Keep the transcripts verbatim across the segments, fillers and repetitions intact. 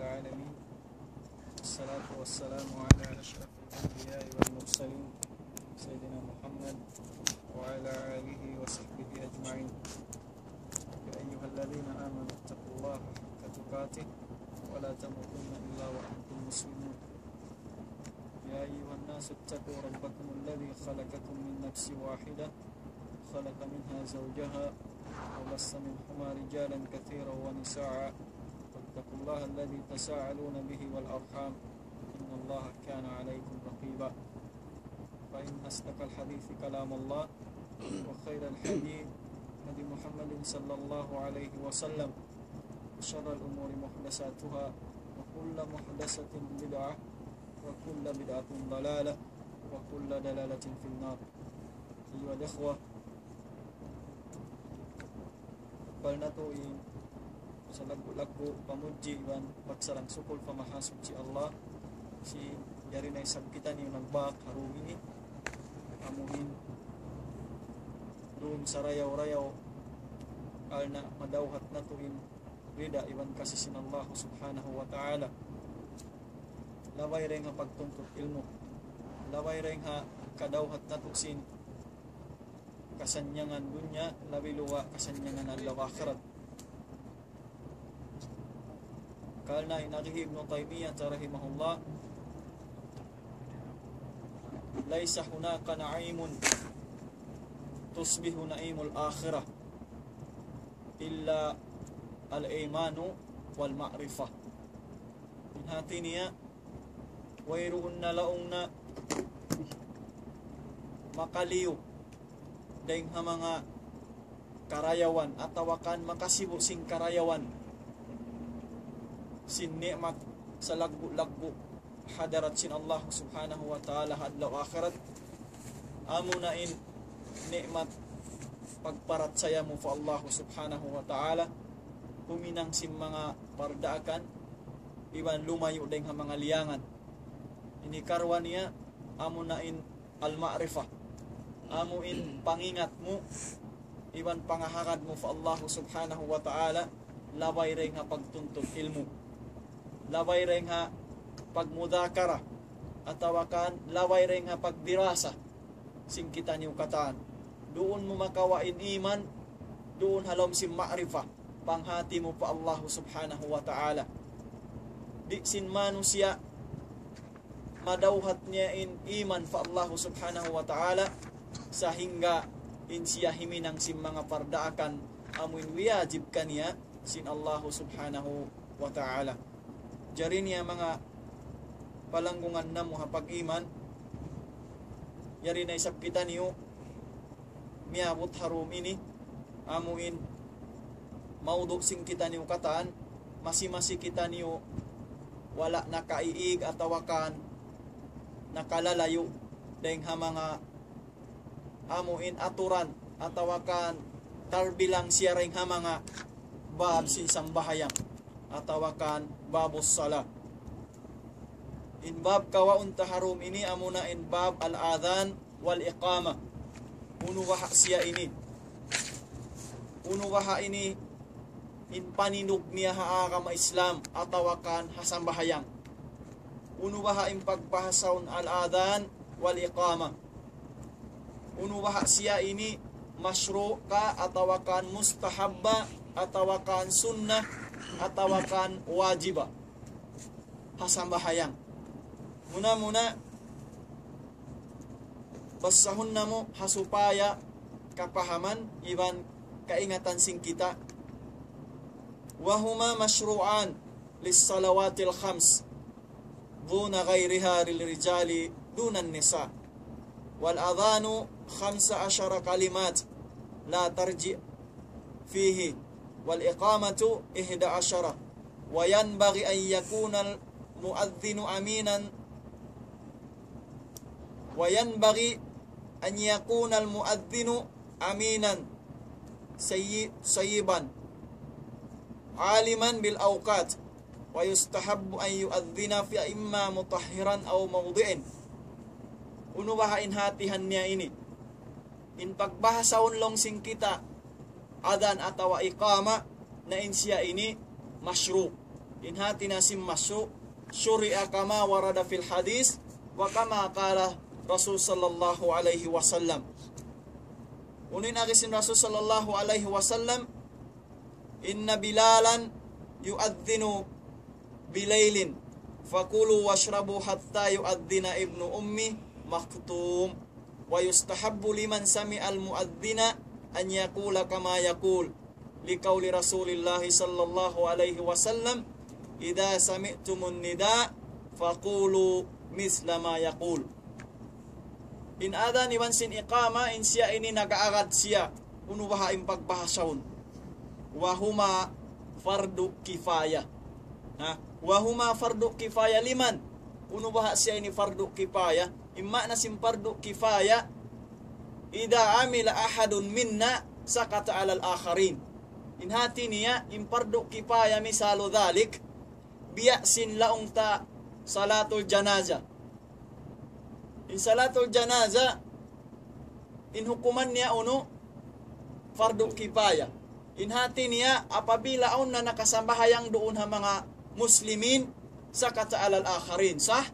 العالمين. والصلاة والسلام على أشرف الأنبياء والمرسلين سيدنا محمد وعلى آله وصحبه أجمعين. يا أيها الذين آمنوا اتقوا الله حق تقاته ولا تموتن إلا وأنتم مسلمون. يا أيها الناس اتقوا ربكم الذي خلقكم من نفس واحدة خلق منها زوجها وبث منهما رجالا كثيرا ونساء واتقوا الله الذي تساءلون به والأرحام إن الله كان عليكم رقيبا. فإن أصدق الحديث كلام الله وخير الهدي هدي محمد صلى الله عليه وسلم وشر الأمور محدثاتها وكل محدثة بدعة وكل بدعة ضلالة وكل ضلالة في النار. أيها الإخوة, bal natu' in salaggu'-laggu' pamudji iban pagsarang-sukul pa Mahasuchi Allah, sin yari na isab kitaniyu nagbak ha dum ini, amuin dum sarayaw-rayaw, karna' madawhat natu' in rida iban kasi sin Allah Subhanahu wa Ta'ala. Labay dayn ha pagtuntut ilmu'. Labay dayn ha kadawhat natu' sin kasannyangan dunya, labi luwa' kasannyangan adlaw akhirat. Karna' in agi hi Ibnu Taymiyyah rahimahullah, ليس هناك نعيم تشبه نعيم الآخرة إلا الإيمان والمعرفة. In hati niya, wayruun na laung na makaliyu dayn ha manga karayawan atawa kan makasibu' sin karayawan sin ni'mat salaggu'-laggu' hadarat sin Allah Subhanahu wa Ta'ala ha adlaw akhirat. Amuna in ni'mat pagparachaya mu pa Allah Subhanahu wa Ta'ala, huminang sin manga pardaakan, iban lumayu' dayn ha manga liyangan. Ini karuwa niya, amuna in al-ma'rifah. Amu in pangingat mu, iban pangahagad mu pa Allah Subhanahu wa Ta'ala, labay dayn ha pagtuntut ilmu'. Labay dayn ha pagmudhakara, atawa kan labay dayn ha pagdirasa sin kitaniyu katan. Duun mu makawa' in iman, duun ha lawm sin ma'rifah, panghati mu pa Allah Subhanahu wa Ta'ala. Di' sin manusiya' madawhat niya in iman pa Allah Subhanahu wa Ta'ala, sahingga in siya himinang sin manga pardaakan amu in wiyajib kaniya sin Allah Subhanahu wa Ta'ala. Jari niya manga palanggungan namu' ha pag-iman, yari na isab kitaniyu miyabut ha dum ini, amu in mawdu' sin kitaniyu katan, masi-masi kitaniyu wala' nakaiig atawa kan nakalalayu' dayn ha manga amu in aturan atawa kan tarbilang siya dayn ha manga bab sin sambahayang atawa kan babus salah. In bab kawaun ta ha dum ini amuna in bab al-adhan wal iqamah. Unu baha' siya ini? Unu baha' ini in panindug niya ha agama Islam atawa kan ha sambahayang? Unu baha' in pagbahasaun al-adhan wal iqamah? Unu baha' siya ini mashru' ka atawa kan mustahabba atawa kan sunnah atawa kan wajiba ha sambahayang? Muna-muna, basahun namu' ha supaya kapahaman iban kaingatan sin kita. وهما مشروعان للصلوات الخمس دون غيرها للرجال دون النساء. والأذان خمس عشر كلمات لا ترجيع فيه، والإقامة إحدى عشرة، وينبغي أن يكون المؤذن أمينا، وينبغي أن يكون المؤذن أمينا سي-، صيبا عالما بالأوقات، ويستحب أن يؤذن في إما مطهرا أو موضع. Unu baha' in hatihan niya ini? In pagbahasaun laung sin kita adhan atawa iqama, na in siya ini mashru'. In hati niya sin mashru', shuri'a kama warada fil hadith, wa kama qala Rasul sallallahu alayhi wasallam. Unu in agi sin Rasul sallallahu alayhi wasallam, إن بلالا يؤذن بليل فكلوا واشربوا حتى يؤذن ابن أم مكتوم ويستحب لمن سمع المؤذن أن يقول كما يقول لقول رسول الله صلى الله عليه وسلم إذا سمعتم النداء فقولوا مثل ما يقول. In adhan iban sin iqama, in siya ini nag-aagad siya, unu baha' in pagbahasahun? وهما فرض كفاية. Ha? وهما فرض كفاية لمن. Unu baha' siya ini fardu kifaya? In maana sin fardu kifaya, إذا عمل أحد منا سقط على الآخرين. In hati niya, in fardu kifaya misalu dhalik, biya' sin laung ta salatul janaza. In salatul janaza, in hukuman niya unu, fardu kifaya. In hati niya, apabila awn na nakasambahayang duun ha manga muslimin, سقط على الآخرين. Sah?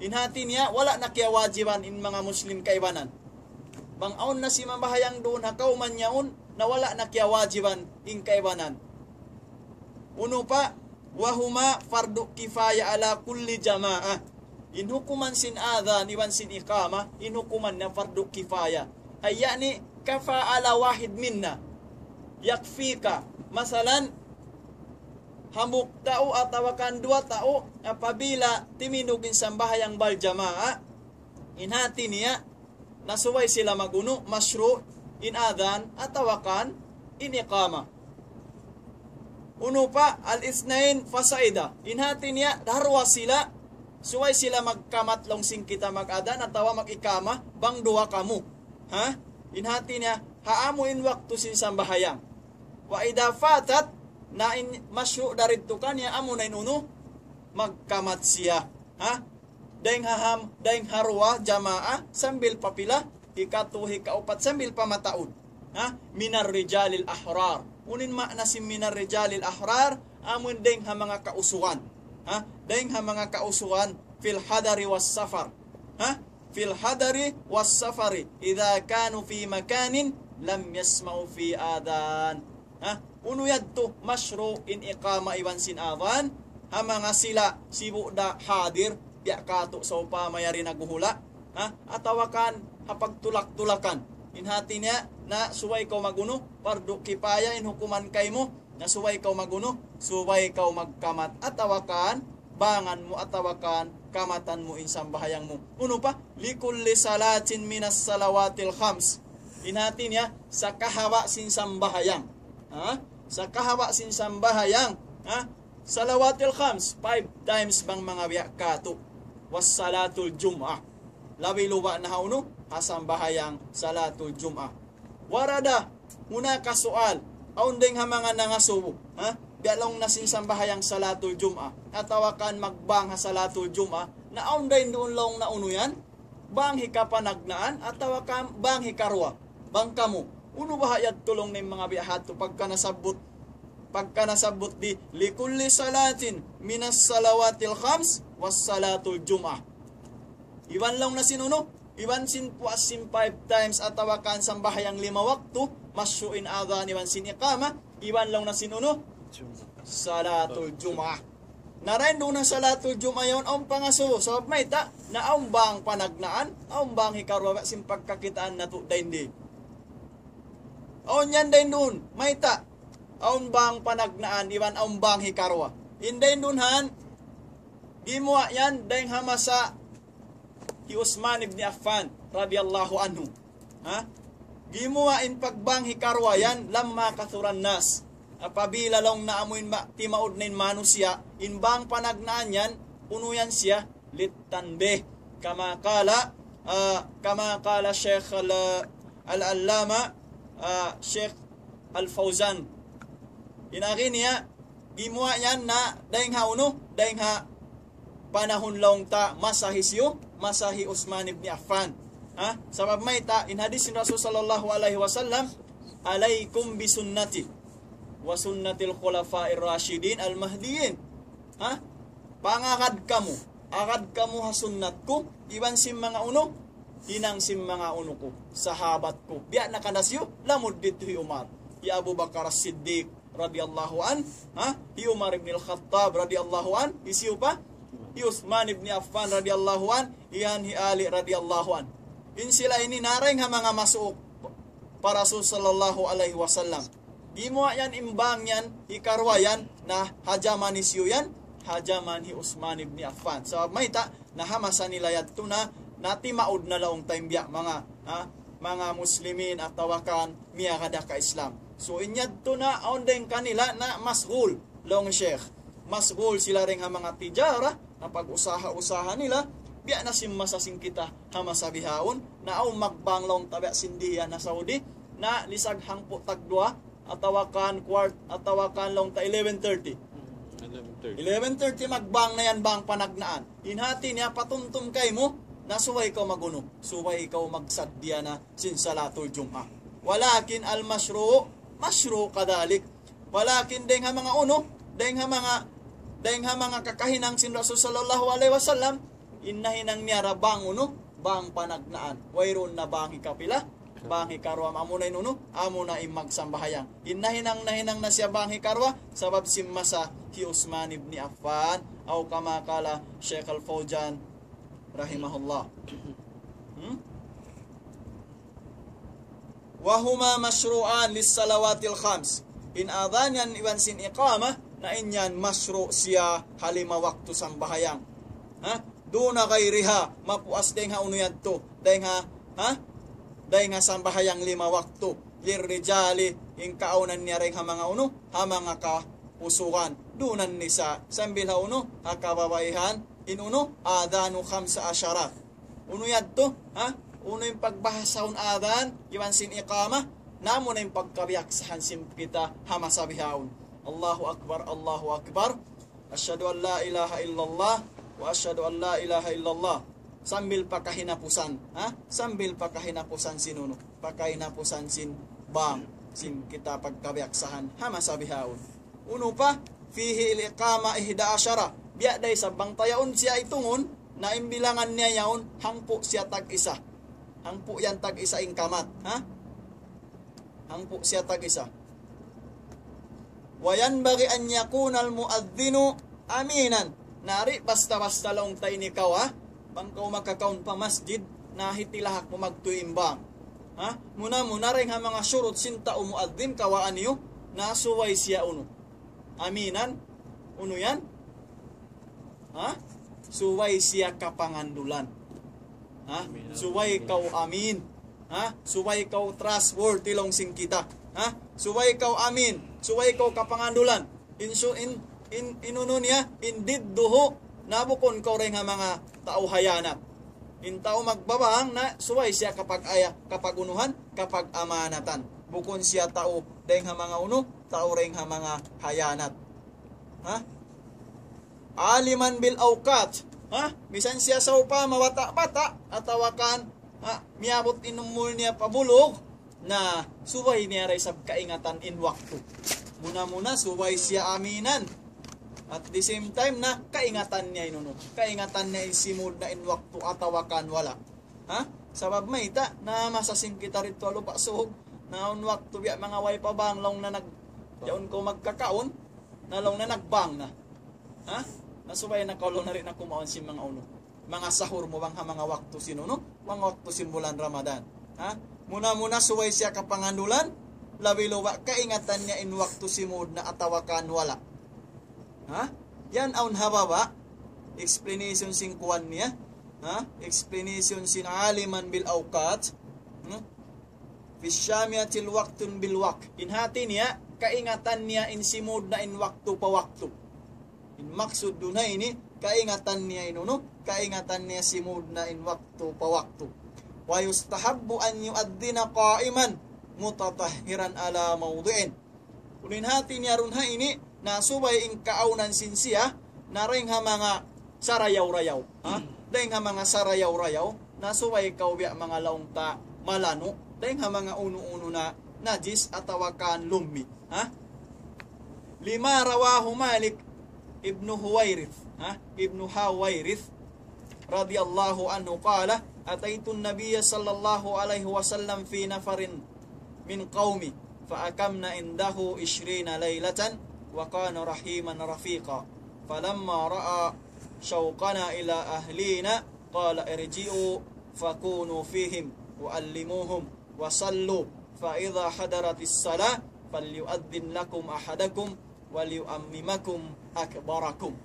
In hati niya, wala' na kiyawajiban in manga muslim kaibanan. Bang awn na simambahayang duun ha kawman yaun, na wala' na kiyawajiban in kaibanan. Unu pa, وهما فرض كفاية على كل جماعة. In hukuman sin adhan iban sin iqama, in hukuman niya fardu kifaya. Ay, ya'ni, كفى على واحد منا. يكفيك. Masalan, hambuuk tau atawa kan duwa tau, apabila timindug in sambahayang bal jamaa, in hati niya, na subay sila magunu, mashru' in adhan atawa kan in iqama. Unu pa, الاثنين فصعد. In hati niya, daruwa sila, subay sila magkamat laung sin kita mag-adhan atawa mag-iqama, bang duwa kamu. Ha? In hati niya, ha amu in waktu sin sambahayang. وإذا فاتت, na in mashru' daridtu kaniya amu na in unu, magkamat siya. Ha? Dayng ha ham, dayng ha duwa jamaa, sambil pa pila, hikatu, hikaupat, sambil pa mataud. Ha? من الرجال الأحرار. Unu in maana sin من الرجال الأحرار, amu in dayng ha manga kausugan. Ha? Dayng ha manga kausugan, في الحضر والسفر. Ha? في الحضر والسفر إذا كانوا في مكان لم يسمعوا فيه أذان. Ha? Unu yadtu mashru' in iqama iban sin adhan, ha manga sila sibu' da hadir, biya' katu' sawpama yari naghuhula', ha? Atawa kan ha pagtulak-tulakan. In hati niya, na subay kaw magunu, fardu kifaya in hukuman kaymu, na subay kaw magunu, subay kaw magkamat, atawa kan bangan mu atawa kan kamatan mu in sambahayang mu. Unu pa, لكل صلاة من الصلوات الخمس. In hati niya, sa kahaba' sin sambahayang. Ha? Sa kahaba' sin sambahayang. Ha? Salawatul khams, five times bang manga biya' katu'. والصلاة الجمعة. Labi luba na ha unu, ha sambahayang salatul jum'ah. ورد هناك سؤال. Awn dayng ha manga nangasubu, ha? Biya' laung na sin sambahayang salatul jum'ah, atawa kan magbang ha salatul jum'ah, na awn dayng duun laung na unu yan, bang hikapanagnaan, atawa kan bang hikaruwa, bang kamu. Unu baha' yadtu laung na in manga biya' hatu, pagka nasabbut, pagka nasabbut di, لكل صلاة من الصلوات الخمس والصلاة الجمعة. Iban laung na sin unu, iban sin puas sin five times atawa kan sambahayang lima waktu, mashru' in adhan iban sin iqama, iban laung na sin unu, salatul jum'ah. Na dayn duun ha salatul jum'ah yaun, awn pangasubu, sabab mayta', na awn bang panagnaan, awn bang hikaruwa sin pagkakitaan natu' dayn di. Awn yan dayn duun, mayta', awn bang panagnaan, iban awn bang hikaruwa. In dayn duun han, gimuwa' yan, dayng ha masa hi Usman ibn Affan, radiyallahu anhu. Ha? Gimuwa' in pagbang hikaruwa yan, لما كثر الناس. Apabila laung na amu in ma-, timaud na in manusiya', in bang panagnaan yan, unu yan siya, للتنبيه. كما قال, ah, كما قال الشيخ ال-, العلامة, ah, Sheikh Al-Fawzan. In agi niya, gimuwa' yan na dayng ha unu, dayng ha panahun laung ta masa hi siyu, masa hi Usman ibn Affan. Ha? Sabab mayta', in hadis sin Rasul sallallahu alayhi wasallam, عليكم بسنتي وسنة الخلفاء الراشدين المهديين. Ha? Pangagad kamu. Agad kamu ha sunnat ku, iban sin manga unu, hinang sin manga unu ku, sahabat ku. Biya' na kanda siyu, lamud didtu hi Umar. Hi Abu Bakar As-Siddiq radiyallahu an, ha? Hi Umar ibn al-Khattab radiyallahu an, hi siyu pa? Hi Uthman ibn Affan radiyallahu an, iyan hi Ali radiyallahu an. In sila ini na dayn ha manga masuuk pa Rasul sallallahu alayhi wasallam. Gimuwa' yan in bang yan, hikaruwa yan, na ha jaman hisiyu yan, ha jaman hi Uthman ibn Affan. Sabab mayta', na ha masa nila yadtu na, na timaud na laung ta in biya' manga, ha, manga Muslimin atawa kan miyagad ha ka-Islam. So, in yadtu na, awn dayn kanila na masghul, laung Sheikh. Masghul sila dayn ha manga tijara, na pag-usaha-usaha nila, biya' na sin masa sin kita ha masa bihaun, na awn magbang laung ta biya' sin di yan ha Saudi, na lisag hangpu' tagduwa, atawa kan quart-, atawa kan laung ta eleven thirty. Eleven thirty. Eleven thirty magbang na yan, bang panagnaan. In hati niya patumtum kaymu, na subay kaw magunu, subay kaw magsaddiya na sin salatul Jum'ah. Walakin al-mashru', mashru' kadhalik. Walakin dayn ha manga unu, dayn ha manga, dayn ha manga kakahinang sin Rasul sallallahu alayhi wasallam, in nahinang niya ra bang unu, bang panagnaan. Wayruun na bang hikapila, bang hikaruwa, amuna in unu, amuna in magsambahayang. In nahinang, nahinang na siya bang hikaruwa, sabab sin masa hi Uthman ibn Affan, aw kama qala Sheikh Al-Fawzan, rahimahullah. Hmm? وهما مشروعان للصلوات الخمس. In adhan yan iban sin iqamah, na in yan mashru' siya ha lima waktu sambahayang. Ha? دون غيرها, mapuas dayn ha unu yadtu, dayn ha, ha? Dayn ha sambahayang lima waktu. للرجال, in kaawnan niya dayn ha manga unu, ha manga kausugan. دون النساء, sambil ha unu, ha kababaihan, in unu, adhanu khamsa ashara. Unu yadtu, ha? Unu in pagbahasahun adhan, iban sin iqamah, na amuna in pagkabiyaksahan sin kita ha masa bihaun. Allahu Akbar, Allahu Akbar. Ashhadu an la ilaha illallah, wa ashhadu an la ilaha illallah. Sambil pa kahinapusan, ha? Sambil pa kahinapusan sin unu, pa kahinapusan sin bang, sin kita pagkabiyaksahan ha masa bihaun. Unu pa, فيه الإقامة إحدى عشرة. Biya' da isab bang ta yaun siya itungun, na in bilangan niya yaun, hangpu' siya tag-isa. Hangpu' yan tag-isa in kamat, ha? Hangpu' siya tag-isa. وينبغي أن يكون المؤذن أمينا. Na di' basta-basta laung ta ini kaw, ha? Bang kaw makakaun pa masjid, na hitilahak mu magtuy in bang. Ha? Muna-muna dayn ha manga shurut sin tau muadhin kawaan niyu, na subay siya unu. Aminan, unu yan? Ha? Subay siya kapangandulan. Ha? Subay kaw amin. Ha? Subay kaw trustworthy laung sin kita. Ha? Subay kaw amin. Subay kaw kapangandulan. In su-, in, in, in unu niya, in didduhu, na bukun kaw dayn ha manga tau hayanat. In tau magbabang na subay siya kapag-aya, kapag-unuhan, kapag-amanatan. Bukun siya tau dayn ha manga unu, tau dayn ha manga hayanat. Ha? عالما بالأوقات. Ha? Misan siya sawpama bata'-bata', atawa kan, ha, miyabut in umul niya pa bulug, na subay niya da isab kaingatan in waktu. Muna-muna, subay siya aminan. At the same time na, kaingatan niya in unu. Kaingatan niya in simud na in waktu atawa kan wala'. Ha? Sabab mayta', na masa sin kita didtu ha Lupa' Sug, na awn waktu biya' manga way pa bang laung na nag-, yaun kaw magkakaun, na laung na nagbang na. Ha? Na subay na kaw laung na di' na kumaun sin manga unu. Manga sahur mu bang ha manga waktu sin unu, manga waktu sin bulan Ramadan. Ha? Muna-muna subay siya kapangandulan, labi-labi kaingatan niya in waktu simud na atawa kan wala'. Ha? Yan awn ha baba', explanation sin kuwan niya. Ha? Explanation sin عالما بالأوقات. Hmm? في الشامية وقت بالوقت. In hati niya, kaingatan niya in simud na in waktu pa waktu. In maksud duun ha ini, kaingatan niya in unu, kaingatan niya simud na in waktu pa waktu. ويستحب أن يؤذن قائما متطهرا على موضع. Unu in hati niya duun ha ini, na subay in kaawnan sin siya, na dayn ha manga sarayaw-rayaw. Ha? Dayn ha manga sarayaw-rayaw, na subay kaw biya' manga laung ta malanu', dayn ha manga unu-unu na najis atawa kan lummi'. Ha? لما رواه مالك. Ibnu Huwairith, ha? Ibnu Huwairith radiyallahu anhu qala, "Ataitu an-Nabiyya sallallahu alayhi wasallam fi nafarin min qawmi, fa akamna indahu ishrina laylatan, wa kana rahiman rafiqa. Falamma ra'a shawqana ila ahlina, qala irji'u fakunu fihim, wa allimuhum, wa sallu, fa idha hadaratis salah, falyu'adhdhin lakum ahadukum, wa liyu'ammimakum akbarakum."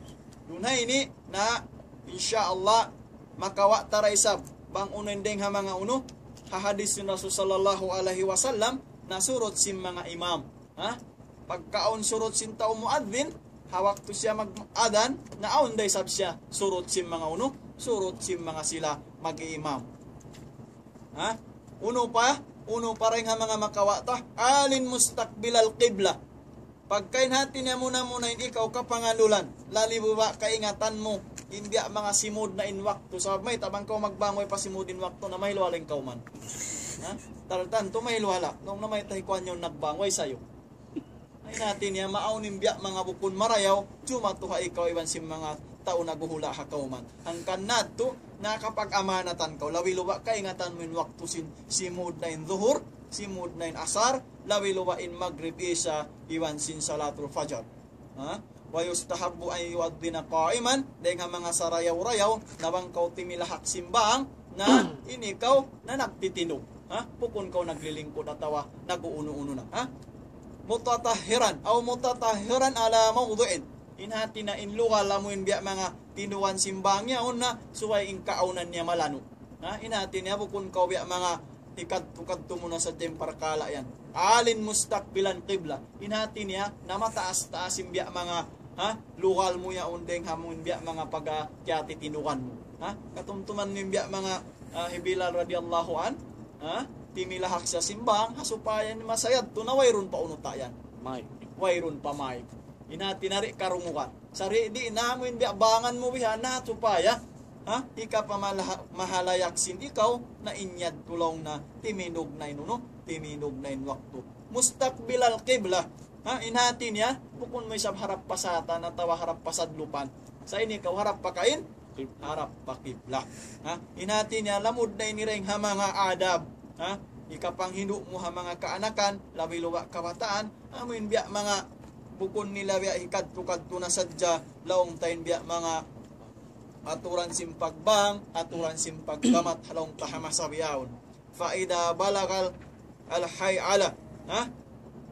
Duun ha ini na, insya Allah, makawa' ta da isab bang unu in dayng ha manga unu, ha hadis sin Rasul sallallahu alayhi wasallam, na surut sin manga imam. Ha? Pagka awn surut sin tau muadhin, ha waktu siya mag-adhan, na awn da isab siya surut sin manga unu, surut sin manga sila mag-imam. Ha? Unu pa, unu pa dayng ha manga makawa' ta, alin mustaqbilal qibla. Pagka in hati niya muna-muna in ikaw kapangalulan, lalibu ba kaingatan mu, in biya' manga simud na in waktu. Sabab mayta' bang kaw magbang way pa simud in waktu na mahiluhala' in kawman. Ha? Tantu mahiluhala'. Laung na mayta' hi kuwan yaun nagbang way sayu. In hati niya, maawn in biya' manga bukun marayaw, jumatu ha ikaw iban sin manga tau naghuhula' ha kawman. Hangkan na yadtu, nakapag-amanatan kaw. Labi-labi kaingatan mu in waktu sin, simud na in Zuhur, simud na in Asar, labi-labi in Magrib, Isha, iban sin Salatul Fajar. Ha? Wa yustahabbu an yu'adhdhina qa'iman, dayng ha manga sarayaw-rayaw, na bang kaw timilahak simbang, na in ikaw na nagtitindug. Ha? Bukun kaw naglilingkud atawa nag-uunu-unu na. Ha? Mutatahhiran, aw mutatahhiran ala mawdi'in. In hati niya in lugal amu in biya' manga tindugan simbang niya, unu na, subay in kaawnan niya malanu'. Ha? In hati niya bukun kaw biya' manga hikadtu-kadtu mu na sadja in parkala' yan. Alin mustaqbilan qibla. In hati niya, na mataas-taas in biya' manga, ha? Lugal mu yaun dayng ha amu in biya' manga pagkiyatitindugan mu. Ha? Katumtuman mu in biya' manga, ah, hi Bilal radiyallahu anhu, ha? Timilahak siya simbang, ha supaya in masa yadtu na wayruun pa unu ta yan. Mic. Wayruun pa mic. In hati niya di' karungugan. Sa' di' na amu in biya' bangan mu bihan na supaya, ha? Hikapamalaha-, mahalayak sin ikaw, na in yadtu laung na timindug na in unu, timindug na in waktu. Mustaqbilal qibla. Ha? In hati niya, bukun mu isab harap pa satan atawa harap pa sadlupan. Sa' in ikaw harap pa kain, harap pa qibla. Ha? In hati niya, lamud na ini dayng ha manga adab. Ha? Hikapanghindu' mu ha manga kaanakan, labi-labi kabataan, amu in biya' manga bukun nila biya' hikadtu-kadtu na sadja, laung ta in biya' manga aturan sin pagbang, aturan sin paggamat, laung ta ha masa bihaun. Fa idha balagal al hay'ala. Ha?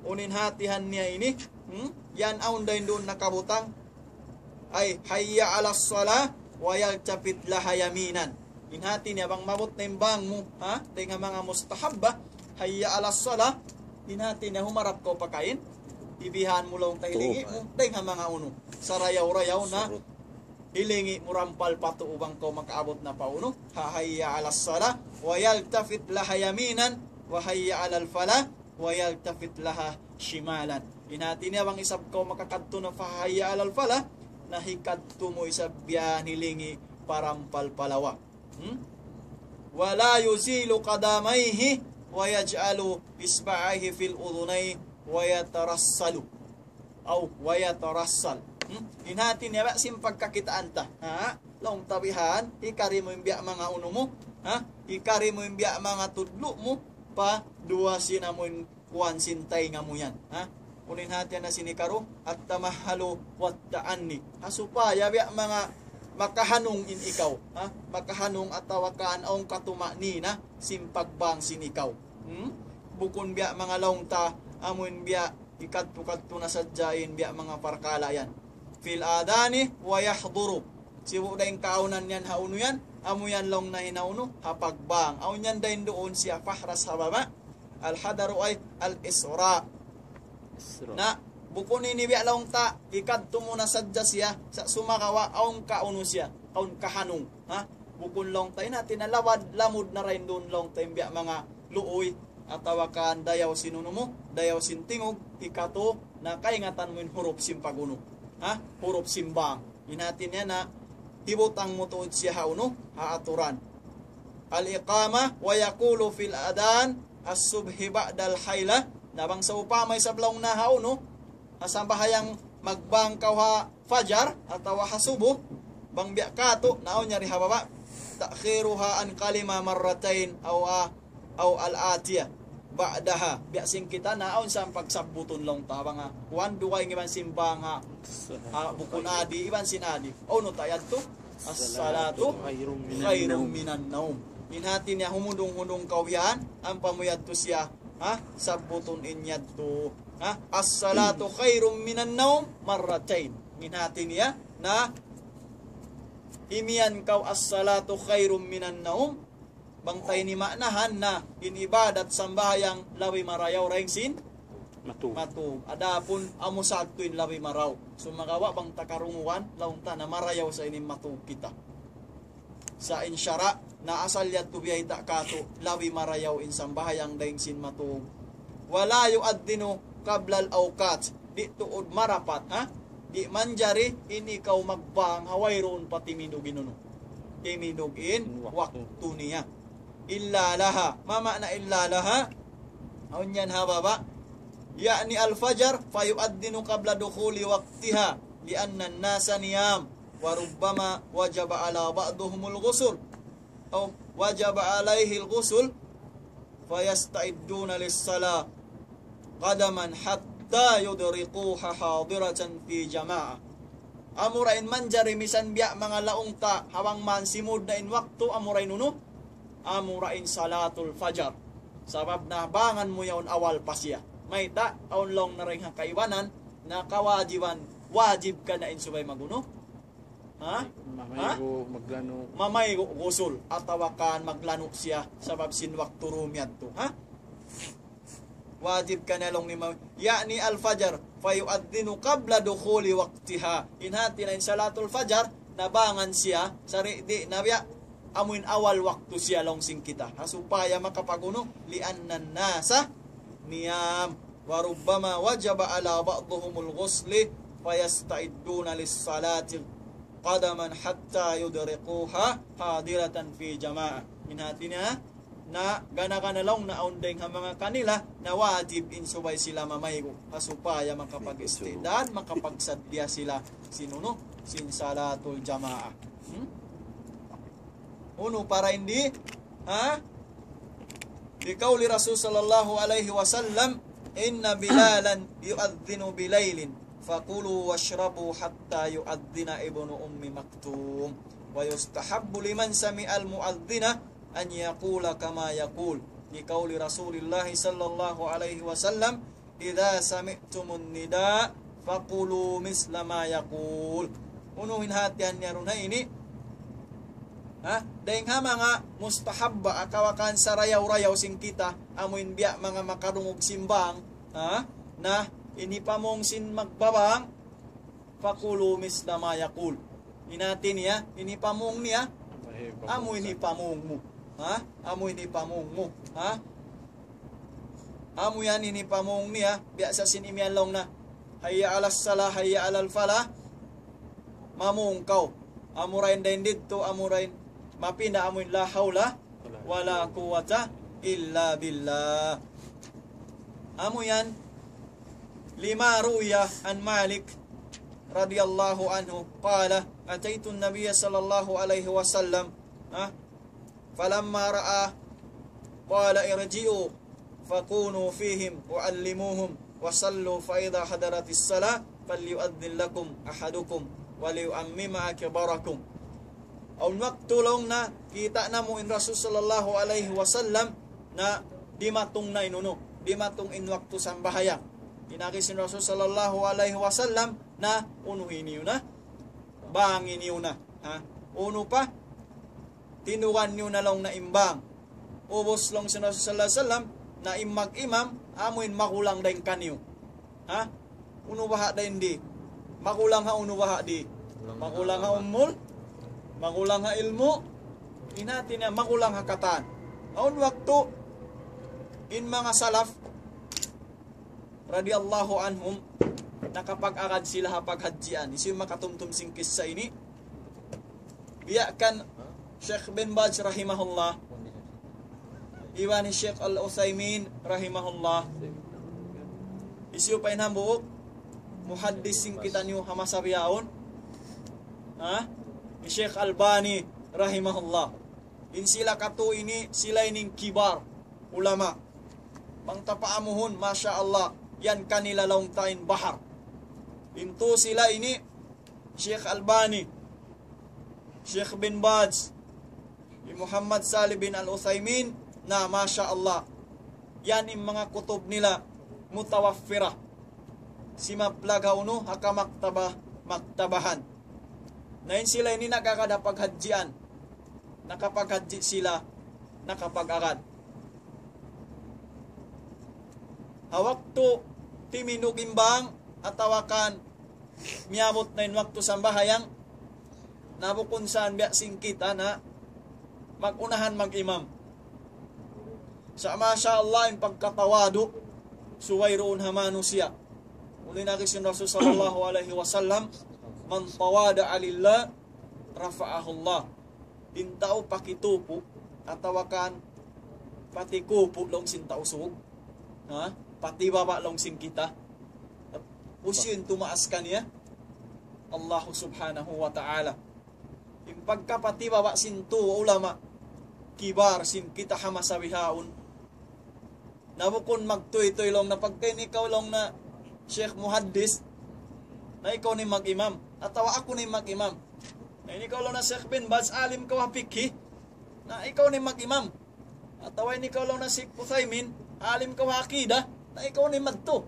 Unu in hatihan niya ini? Hmm? Yan awn dayn duun nakabutang. Ay, hayya ala salah, wa yaltafit laha yaminan. In hati niya bang maabut na in bang mu, ha? Dayng ha manga mustahabba, hayya ala salah, in hati niya humarap kaw pa kain, hibihan mu laung ta hilingi mu, dayng ha manga unu. Sarayaw-rayaw na, hilingi mu rampal pa tuu bang kaw makaabut na pa unu. Ha, hayya ala salah, wa yaltafit laha yaminan, wa hayya ala al falah, wa yaltafit laha shimalan. In hati niya bang isab kaw makakadtu na pa hayya ala al falah, na hikadtu mu isab biya' hilingi pa rampal pa lawa. Hmm? Wa la yuzilu qadamayhi wa yaj'alu isba'ayhi fil udhunayhi wa yatarassalu. Aw, wa yatarassal. Hmm? In hati niya ba sin pagkakitaan ta. Ha? Laung ta bihan, hikari mu in biya' manga unu mu. Ha? Hikari mu in biya' manga tudlu' mu. Pa duwa sin amu in kuwan sin taynga mu yan. Ha? Unu in hati niya sin hikaru, at-tamahhalu wat-ta'anni. Ha, supaya biya' manga makahanung in ikaw. Ha? Makahanung atawa kan awn katuma'nina sin pagbang sin ikaw. Hmm? Bukun biya' manga laung ta, amu in biya' hikadtu-kadtu na sadja in biya' manga parkala' yan. Fil adhani wa yahduru. Sibu' da in kaawnan yan ha unu yan, amu yan laung na hinaunu, ha pagbang. Awn yan dayn duun siya fahras ha baba'. Al-hadaru ay al-isra. Isra. Na, bukun ini biya' laung ta, hikadtu mu na sadja siya, sa' sumagawa', awn kaunu siya, awn kahanung, ha? Bukun laung ta, in hati niya lamud, lamud na dayn duun laung ta, in biya' manga luuy, atawa kan dayaw sin unu mu, dayaw sin tingug, hikatu, na kaingatan mu in hurup sin pagunu. Ha? Hurup sin bang. In hati niya na hibutang mu tuud siya ha unu, ha aturan. Al-iqamah, wa yaqulu fil adhan as-subhi ba'dal haylah. Na bang sawpama isab laung na ha unu, ha sambahayang magbang kaw ha fajar atawa ha subuh, bang biya' katu', na awn yari ha baba', تأخيرها عن قلمها مرتين أو, أو الآتية بعدها. Biya' sin kita na awn sa pagsabutun laung ta bang ha kuwan, duwa in iban sin bang ha, ha bukun adi, iban sin adi. Unu ta yadtu? الصلاة خير من النوم. In hati niya humundung-hundung kaw yan, ampa mu yadtu siya, ha? Sabbutun in yadtu, ha? الصلاة خير من النوم مرتين. In hati niya, na imiyan kaw الصلاة خير من النوم, bang ta ini ma'nahan na in ibadat sambahayang labi marayaw dayn sin matug. Matug. Adapun amu sa adtu in labi marayaw. Sumagawa' bang ta karungugan, laung ta na marayaw sa ini matug kita. Sa' in sara', na asal yadtu biyayta' katu', labi marayaw in sambahayang dayn sin matug. ولا يؤذن قبل الأوقات. Di' tuud marapat, ha? Di' manjari in ikaw magbang ha wayruun pa timindug in unu. Timindug in waktu niya. إلا لها. ما معنى إلا لها؟ Awn yan ha baba'. يعني الفجر فيؤذن قبل دخول وقتها لأن الناس نيام وربما وجب على بعضهم الغسل أو وجب عليه الغسل فيستعدون للصلاة قدما حتى يدركوها حاضرة في جماعة. Amura in manjari misan biya' manga laung ta ha bang man simud na in waktu, amura in unu, amura in salatul fajar. Sabab nabangan mu yaun awal pa siya. Mayta', awn laung na dayn ha kaibanan, na kawajiban, wajib ka na in subay magunu. Ha? Ha? Mamaygu', maglanu'. Mamaygu', gusul, atawa kan maglanu' siya, sabab sin waktu dum yadtu, ha? Wajib ka na laung niya, يعني الفجر فيؤذن قبل دخول وقتها. In hati niya in salatul fajar, nabangan siya, sari di' na biya', amuin awal waktu siya laung sin kita. Ha, supaya makapagunu, لأن الناس نيام وربما وجب على بعضهم الغسل فيستعدون للصلاة قدما حتى يدركوها حاضرة في جماعة. In hati niya, na gana-gana laung na awn dayn ha manga kanila, na wajib in subay sila mamaygu', ha supaya makapag-istidad, makapagsadya sila sin unu, sin salatul jamaa. Hmm? Unu pa dayn di, ha? لقول رسول صلى الله عليه وسلم: إن بلالا يؤذن بليل فكلوا واشربوا حتى يؤذن ابن أم مكتوم ويستحب لمن سمع المؤذن أن يقول كما يقول، لقول رسول الله صلى الله عليه وسلم: إذا سمعتم النداء فقولوا مثل ما يقول. Unu in hatihan niya duun ha ini? Ha? Dayn ha manga mustahabba, akawakan sarayaw-rayaw sin kita, amuin biya' manga makadungug sin bang, ha? Na, in hipamung sin magbabang, فقولوا مثل ما يقول. In hati niya, in hipamung niya, amu in hipamung mu. Ha? Amu in hipamung mu. Ha? Amu yan in hipamung niya, biya' sa sin imiyan laung na, حي على الصلاة، حي على الفلاح. Mamung kaw. Amura in dayn didtu, amura in mapinda, amu in لا حول ولا قوة إلا بالله. Amu yan, لما روي عن مالك رضي الله عنه قال: أتيت النبي صلى الله عليه وسلم، ha? فلما رأى قال: ارجعوا فكونوا فيهم وعلموهم وصلوا فإذا حضرت الصلاة فليؤذن لكم أحدكم وليعمم أكبركم. Awn waktu laung na kita' namu' in Rasul sallallahu alayhi wasallam na dimatung na in unu, dimatung in waktu sambahayang. In agi sin Rasul sallallahu alayhi wasallam na unuhi niyu na, bangi niyu na. Ha? Unu pa? Tindugan niyu na laung na in bang. Ubus laung sin Rasul sallallahu alayhi wasallam na in mag-imam, amu in magulang dayn kaniyu. Ha? Unu baha' dayn di? Magulang ha unu baha' di? Magulang ha umul, magulang ha ilmu', in hati niya magulang ha katan. Awn waktu, in manga salaf, radiyallahu anhum, nakapag-agad sila ha paghadjian. Hisiyu in makatumtum sin kissa ini? Biya' kan Sheikh bin Baz rahimahullah, iban hi Sheikh Al-Uthaymin rahimahullah. Hisiyu pa in hambuuk? muhaddis sin kitaniyu ha masa bihaun, ha? Hi Sheikh Albani rahimahullah. In sila katu' ini, sila ini in kibar ulama. Bang ta paamuhun, masha Allah, yan kanila laung ta in bahar. In tu sila ini, Sheikh Albani, Sheikh bin Baz, hi Muhammad Salih bin Al-Uthaymin, na masha Allah. Yan in manga kutub nila mutawaffira. Simaplag ha unu, ha kamaktaba-, maktabahan. Na in sila ini nagagad ha paghadjian. Nakapaghadji sila, nakapag-agad. Ha waktu timindug in bang, atawa kan miyabut na in waktu sambahayang, na bukun sa biya' sin kita na mag-unahan mag-imam. Sa' masha Allah, in pagkatawadu', subay duun ha manusiya'. Unu in agi sin Rasul sallallahu alayhi wasallam, من تواضع لله رفعه الله. In tau pakitupu', atawa kan patikupu' laung sin Tausug. Ha? Patibaba' laung sin kita. Hisiyu in tumaas kaniya? Allahu subhanahu wa ta'ala. In pagkapatibaba' sin tu ulama kibar sin kita ha masa bihaun. Na bukun magtuytuy laung na pagka in ikaw laung na Sheikh Muhaddis, na ikaw na in mag-imam. Atawa aku na in mag-imam. Na in ikaw laung na Sheikh bin Baz, alim kaw ha fikhi. Na ikaw na in mag-imam. Atawa in ikaw laung na Sheikh Uthaymin, alim kaw ha akida. Na ikaw na in madtu.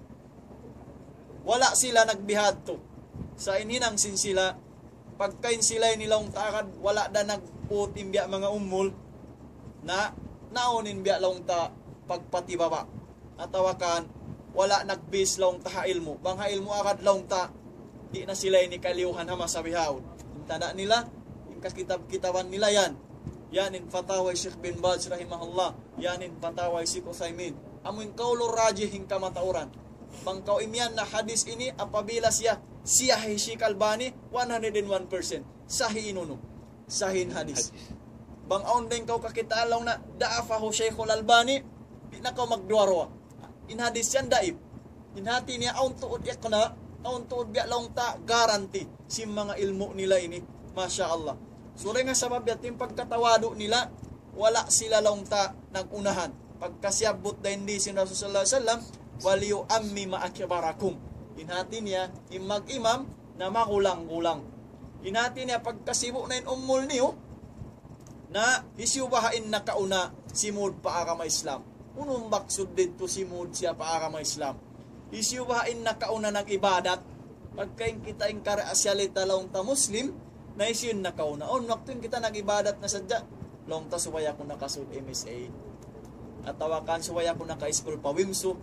Wala' sila nagbihadtu. Sa' in hinang sin sila, pagka in sila ini laung ta agad, wala' da nagpuut in biya' manga umul, na, naun in biya' laung ta pagpatibaba'. Atawa kan, wala' nagbis laung ta ha ilmu'. Bang ha ilmu' agad laung ta, di' na sila ini kaliyuhan ha masa bihaun. In tanda' nila, in kakitab-kitaban nila yan. Yan in fatawa hi Sheikh bin Baz rahimahullah. Yan in fatawa hi Sheikh Uthaymin. Amu in qawlur rajih in kamatauran. Bang kaw imiyan na hadis ini apabila siya, siya hi Sheikh Albani, one hundred and one percent. Sahih in unu. Sahih in hadis. Hadis. Bang awn dayn kaw kakitaan laung na, da'afahu Sheikhul Albani, di' na kaw magduwa-ruwa. In hadis yan daif. In hati niya awn tuud iqna, awn tuud biya' laung ta guarantee sin manga ilmu' nila ini. Masha Allah. So, dayn ha sabab yadtu in pagkatawadu' nila, wala' sila laung ta nag-unahan. Pagka siyabbut dayn di sin Rasul sallallahu alayhi wasallam, وليؤمم أكبركم. In hati niya, in mag-imam na magulang-gulang. In hati niya, pagka sibu' na in umul niyu, na hisiyu baha' in nakauna simud pa agama Islam? Unu in maksud didtu simud siya pa agama Islam? Hisiyu baha' in nakauna nag-ibadat? Pagka in kita in kari asiyalita laung ta Muslim, na hisiyu in nakauna? Awn waktu in kita nag-ibadat na sadja. Laung ta subay aku nakasud M S A. Atawa kan subay aku naka-school pa wimsu.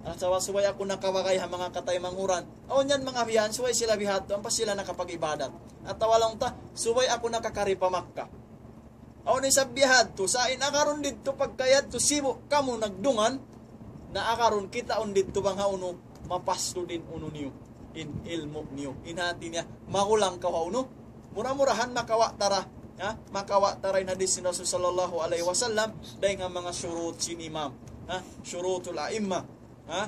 Atawa subay aku nakabagay ha manga kataymanghuran. Awn yan manga biya' yan, subay sila bihadtu, ampa sila nakapag-ibadat. Atawa laung ta, subay aku nakakari pa Makkah. Awn isab bihadtu, sa' in agarun didtu pagka yadtu sibu' kamu nagdungan, na agarun kitaun didtu bang hawnu, mapastu' in unu niyu, in ilmu' niyu. In hati niya, magulang kaw hawnu, mura-murahan makawa' ta ra, ha? Makawa' ta ra in hadis sin Rasul sallallahu alayhi wasallam, dayn ha manga shurut sin imam, ha? Shurutul a'imma. Ha?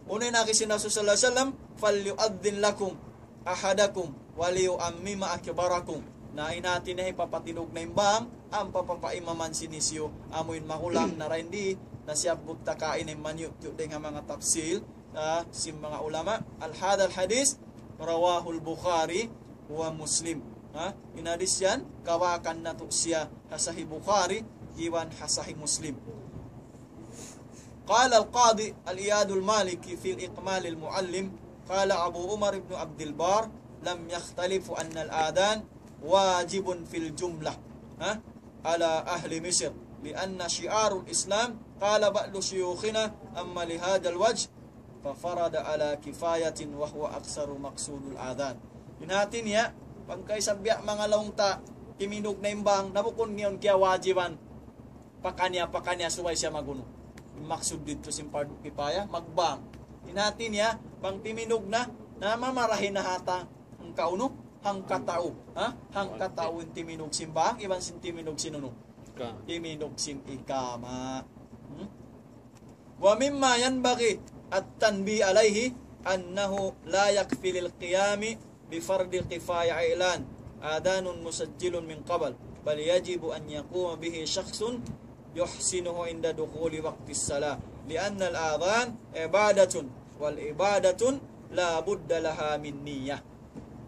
Unu in agi sin Rasul sallallahu alayhi wasallam, فليؤذن لكم أحدكم وليؤمم أكبركم. Na in hati niya hipapatindug na in bang, ampa papaimaman sin hisiyu, amu in magulang na dayn di, na siyabbut ta kaina in manyu'-tiyu' dayn ha manga tafsil, ah, sin manga ulama. هذا الحديث رواه البخاري ومسلم. Ha? In hadis yan, kawakan natu' siya ha Sahih Bukhari, iban ha Sahih Muslim. قال القاضي عياض المالكي في الإكمال المعلم، قال أبو عمر بن عبد البر: لم يختلفوا أن الآذان واجب في الجملة، ها؟ على أهل مصر، لأن شعار الإسلام، قال بعض شيوخنا: أما لهذا الوجه ففرض على كفاية وهو أكثر مقصود الآذان. In hati niya, pagka isab biya' manga laung ta, timindug na in bang, na bukun niya yan kiyawajiban. Pakaniya-pakaniya subay siya magunu. In maksud didtu sin pardu kipaya, magbang. In hati niya, bang timindug na, na mamarahi na ha ta, hangkaunu, hangkatau. Ha? Hangkatau in timindug sin bang, iban sin timindug sin unu. Ka. Timindug sin ikama. Hmm? ومما ينبغي التنبيه عليه أنه لا يكفي للقيام بفرض كفاية إعلان آذان مسجل من قبل، بل يجب أن يقوم به شخص يحسنه عند دخول وقت الصلاة، لأن الآذان عبادة، والعبادة لا بد لها من نية.